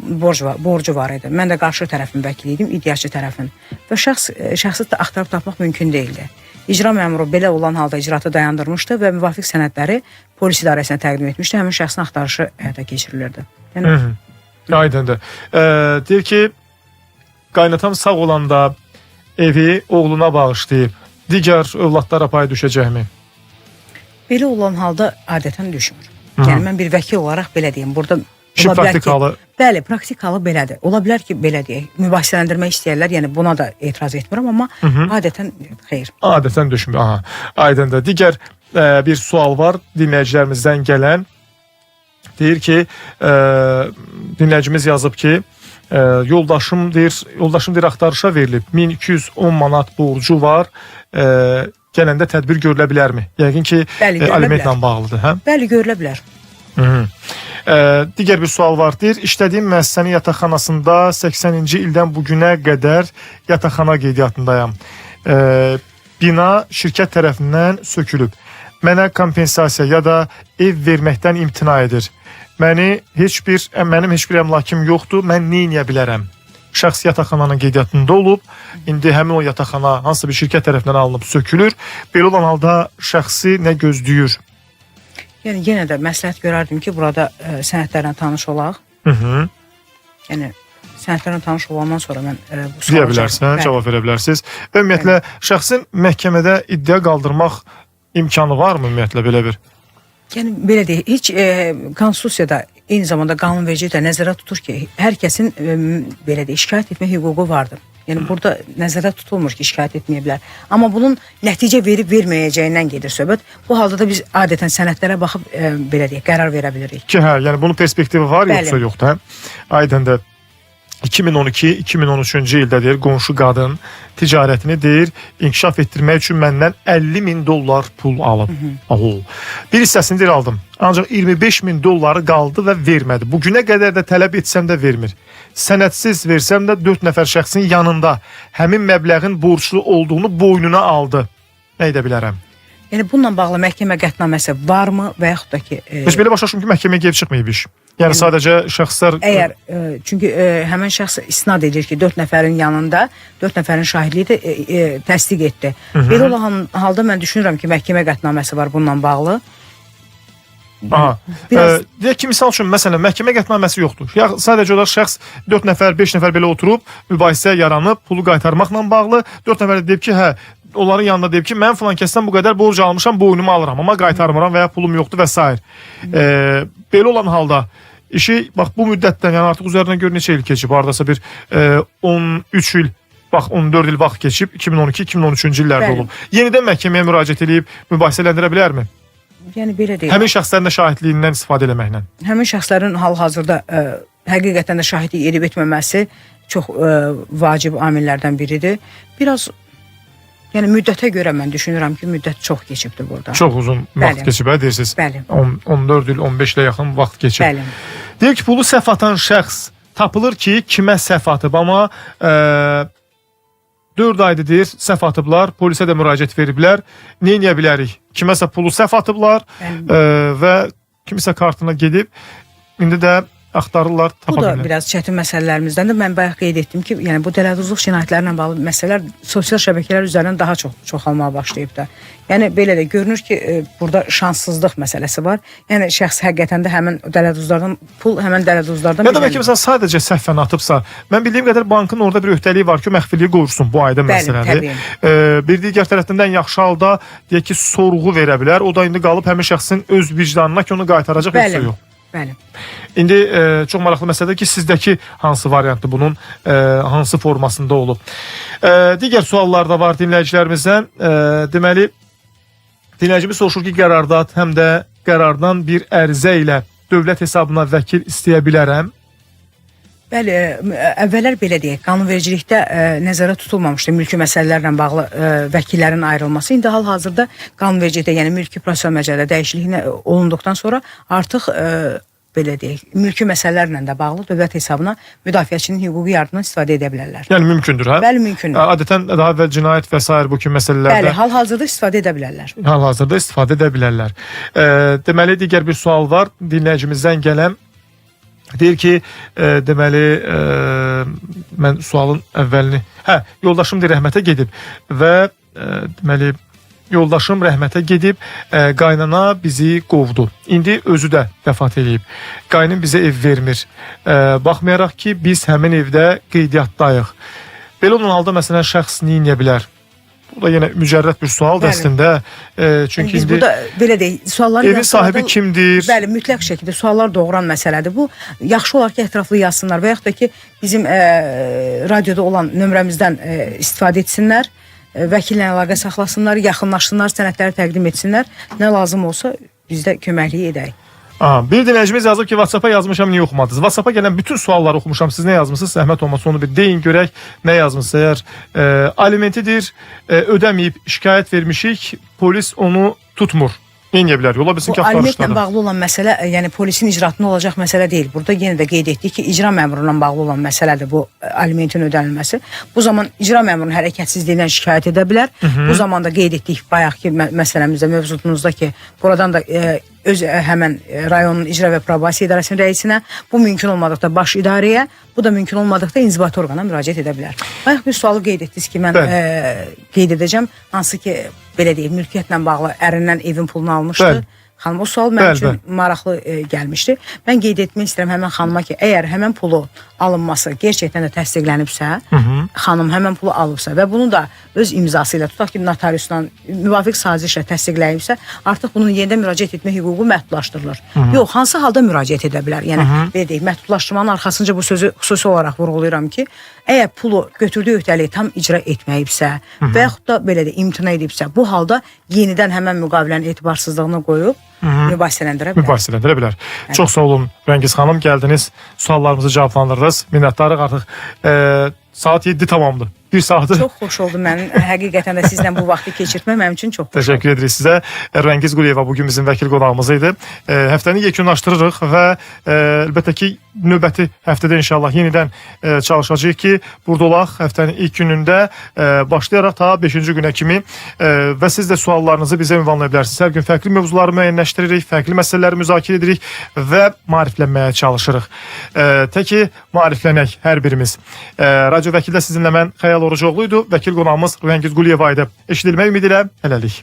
borcu var idi. Mən də qarşı tərəfin vəkili idim, iddiaçı tərəfin. Və şəxsi axtarıb tapmaq mümkün deyildi. İcra məmuru belə olan halda icraatı dayandırmışdı və müvafiq sənədləri polis idarəsinə təqdim etmişdi. Həmin şəxsin axtarışı həyata keçirilirdi. Yəni Aydındır. Deyir ki, qaynatam sağ olanda evi oğluna bağışlayıb. Digər övladlara pay düşəcəkmi? Belə olan halda adətən düşmür. Yəni mən bir vəkil olaraq belə deyim. Burada İşin praktikalı. Bəli, praktikalı belədir. Ola bilər ki, belə deyək, mübahisələndirmək istəyirlər, yəni buna da etiraz etmirəm, amma adətən xeyr. Adətən düşmür. Aha. Aydındır. Digər bir sual var dinləyicilərimizdən gələn. Deyir ki, dinləyicimiz yazıb ki, yoldaşım deyir axtarışa verilib. 1210 manat borcu var. Gələndə tədbir görülə bilərmi? Yəqin ki, alimentlə bağlıdır, hə? Bəli, görülə bilər. Digər bir sual var. Deyir, işlədiyim müəssisənin yataqxanasında 80-ci ildən bugünə qədər yataqxana qeydiyyatındayam. Bina şirkət tərəfindən sökülüb. Mənə kompensasiya ya da ev verməkdən imtina edir. Mənim heç bir əmlakım yoxdur. Mən nə edə bilərəm? Şəxs yataqxananın qeydiyyatında olub. İndi həmin o yataqxana hansısa bir şirkət tərəfindən alınıb sökülür. Belə olan halda şəxsi nə gözləyir? Yəni yenə də məsləhət görərdim ki, burada sənədlərlə tanış olaq. Hı -hı. Yəni sənədlərlə tanış olandan sonra mən bu Deyə suala bilərsən, cavab- cavab verə bilərsiniz. Və ümumiyyətlə şəxsin məhkəmədə iddia qaldırmaq imkanı varmı ümumiyyətlə belə bir? Yəni belə deyək, heç konstitusiyada eyni zamanda qanunverici də nəzərə tutur ki, hər kəsin belə deyək, şikayət etmə hüququ vardır. Yəni burada nəzərdə tutulmur ki, şikayət etməyə bilər. Amma bunun nəticə verib verməyəcəyindən gedir söhbət. Bu halda da biz adətən sənədlərə baxıb belə deyək, qərar verə bilirik. Ki hə, yəni bunun perspektivi var Bəli. yoxsa yoxdur, hə? Aydın da 2012-2013-cü ildə deyir qonşu qadın ticarətini deyir inkişaf etdirmək üçün məndən 50 min dollar pul alıb. Aho. Bir hissəsini deyir aldım. Ancaq 25 min dolları qaldı və vermədi. Bu günə qədər də tələb etsəm də vermir. Sənədsiz versəm də 4 nəfər şəxsin yanında həmin məbləğin borclu olduğunu boynuna aldı. Nə edə bilərəm? Yəni bununla bağlı məhkəmə qətnaməsi varmı və yaxud da ki, Heç belə başa düşürəm ki, məhkəməyə gedib çıxmayıb iş. Yəni sadəcə şəxslər əgər çünki həmin şəxs isnad edir ki, 4 nəfərin yanında 4 nəfərin şahidliyi də təsdiq etdi. Belə olan halda mən düşünürəm ki, məhkəmə qətnaməsi var bununla bağlı. Aha. Biraz- Deyək ki, misal üçün, məsələn, məhkəmə qətnaməsi yoxdur. Ya sadəcə olaraq şəxs 4 nəfər, 5 nəfər belə oturub, mübahisə yaranıb, pulu qaytarmaqla bağlı 4 nəfər də deyib ki, hə, onların yanında deyib ki, mən filan kəsdən bu qədər borc almışam, boynuma alıram, amma qaytarmıram və ya pulum yoxdur və s. Belə olan halda işi bax bu müddətdən, yəni artıq üzərindən gör neçə il keçib, hardasa bir 13 il, bax 14 il vaxt keçib, 2012-2013-cü illərdə Bəli. olub. Yenidən məhkəməyə müraciət eləyib mübahisələndirə bilərmi? Yəni belə deyək. Həmin şəxslərin də şahidliyindən istifadə eləməklə. Həmin şəxslərin hal-hazırda həqiqətən də şahidlik edib etməməsi çox vacib amillərdən biridir. Biraz yəni müddətə görə mən düşünürəm ki, müddət çox keçibdir burada. Çox uzun vaxt Bəli. keçib, hə deyirsiniz? Bəli. 10, 14 il, 15 ilə yaxın vaxt keçib. Bəli. Deyir ki, pulu səhv atan şəxs tapılır ki, kimə səhv atıb, amma 4 aydır deyir, səhv atıblar, polisə də müraciət veriblər. Nə edə bilərik? Kiməsə pulu səhv atıblar və kimisə kartına gedib, indi də axtarırlar, Bu tapa da bilmirlər. biraz çətin məsələlərimіздəndir. Mən bayaq qeyd etdim ki, yəni bu dələduzluq cinayətlərlə bağlı məsələlər sosial şəbəkələr üzərindən daha çox çoxalmağa başlayıb da. Yəni belə də görünür ki, burada şanssızlıq məsələsi var. Yəni şəxs həqiqətən də həmin dələduzlardan pul həmin dələduzlardan Ya da bəlkə məsələn sadəcə səhvən atıbsa, mən bildiyim qədər bankın orada bir öhdəliyi var ki, məxfiliyi qorusun, bu aydın Bəli, məsələdir. təbii. Bir digər tərəfdən də ən yaxşı halda deyək ki, sorğu verə bilər. O da indi qalıb həmin şəxsin öz vicdanına ki, onu qaytaracaq yoxsa Bəli. yox. Bəli. İndi çox maraqlı məsələdir ki, sizdəki hansı variantdır bunun, hansı formasında olub. Digər suallar da var dinləyicilərimizdən. Deməli, dinləyicimiz soruşur ki, qərardad həm də qərardan bir ərizə ilə dövlət hesabına vəkil istəyə bilərəm. Bəli, əvvəllər belə deyək, qanunvericilikdə nəzərə tutulmamışdı mülki məsələlərlə bağlı vəkillərin ayrılması. İndi hal-hazırda qanunvericilikdə, yəni mülki prosessual məcəllədə dəyişiklik olunduqdan sonra artıq belə deyək, mülki məsələlərlə də bağlı dövlət hesabına müdafiəçinin hüquqi yardımından istifadə edə bilərlər. Yəni mümkündür, hə? Bəli, mümkündür. Adətən daha əvvəl cinayət və sair bu kimi məsələlərdə Bəli, hal-hazırda istifadə edə bilərlər. Hal-hazırda istifadə edə bilərlər. Deməli, digər bir sual var dinləyicimizdən gələn. Deyir ki, deməli, mən sualın əvvəlini, hə, yoldaşım deyir rəhmətə gedib və deməli yoldaşım rəhmətə gedib, qaynana bizi qovdu. İndi özü də vəfat eləyib. Qaynım bizə ev vermir. Baxmayaraq ki, biz həmin evdə qeydiyyatdayıq. Belə olan halda məsələn şəxs nə edə bilər? Bu da yenə mücərrəd bir sualdır Bəli. əslində. Çünki Biz indi burada belə deyək, suallar evin sahibi kimdir? Bəli, mütləq şəkildə suallar doğuran məsələdir bu. Yaxşı olar ki, ətraflı yazsınlar və yaxud da ki, bizim radioda olan nömrəmizdən istifadə etsinlər, vəkillə əlaqə saxlasınlar, yaxınlaşsınlar, sənədləri təqdim etsinlər. Nə lazım olsa biz də köməklik edək. Aha, bir dinləyicimiz yazıb ki, WhatsApp-a yazmışam, niyə oxumadınız? WhatsApp-a gələn bütün sualları oxumuşam. Siz nə yazmısınız? Zəhmət olmasa onu bir deyin görək nə yazmısınız. Əgər alimentidir, ödəməyib şikayət vermişik, polis onu tutmur. Nə edə bilər? Ola bilsin Bu ki, alimentlə axtarışdadır. bağlı olan məsələ, yəni polisin icraatında olacaq məsələ deyil. Burada yenə də qeyd etdik ki, icra məmuruna bağlı olan məsələdir bu alimentin ödənilməsi. Bu zaman icra məmurunun hərəkətsizliyindən şikayət edə bilər. Bu zaman da qeyd etdik bayaqki məsələmizdə, mövzumuzda ki, buradan da öz həmən rayonun icra və probasiya idarəsinin rəisinə, bu mümkün olmadıqda baş idarəyə, bu da mümkün olmadıqda inzibati orqana müraciət edə bilər. Bayaq bir sualı qeyd etdiniz ki, mən qeyd edəcəm, hansı ki, belə deyək, mülkiyyətlə bağlı ərindən evin pulunu almışdı. Bəli. Xanım, o sual mənim Bəli, üçün maraqlı gəlmişdi. Mən qeyd etmək istəyirəm həmən xanıma ki, əgər həmən pulu alınması gerçəkdən də təsdiqlənibsə, xanım həmən pulu alıbsa və bunu da öz imzası ilə tutaq ki, notariusla müvafiq sazişlə təsdiqləyibsə, artıq bunun yenidən müraciət etmə hüququ məhdudlaşdırılır. Yox, hansı halda müraciət edə bilər? Yəni belə deyək, məhdudlaşdırmanın arxasınca bu sözü xüsusi olaraq vurğulayıram ki, əgər pulu götürdüyü öhdəliyi tam icra etməyibsə və yaxud da belə də imtina edibsə, bu halda yenidən həmən müqavilənin etibarsızlığını qoyub mübahisələndirə bilər. Mübahisələndirə bilər. Çox sağ olun Rəngiz xanım, gəldiniz, suallarımızı cavablandırdınız. Minnətdarıq artıq. Saat 7 tamamdır. Bir saatı Çox xoş oldu mənim həqiqətən də sizlə bu vaxtı keçirtmək mənim üçün çox xoş. Təşəkkür edirik sizə. Rəngiz Quliyeva bugün bizim vəkil qonağımız idi. Həftəni yekunlaşdırırıq və əlbəttə ki, növbəti həftədə inşallah yenidən çalışacağıq ki, burada olaq həftənin ilk günündə başlayaraq ta 5-ci günə kimi və siz də suallarınızı bizə ünvanlaya bilərsiniz. Hər gün fərqli mövzuları müəyyənləşdiririk, fərqli məsələləri müzakirə edirik və maariflənməyə çalışırıq. Tək ki, maariflənək hər birimiz. Radio Vəkildə sizinlə mən Xəyal Orucoğlu idi. Vəkil qonağımız Rəngiz Quliyeva idi. Eşidilmək ümidi ilə hələlik.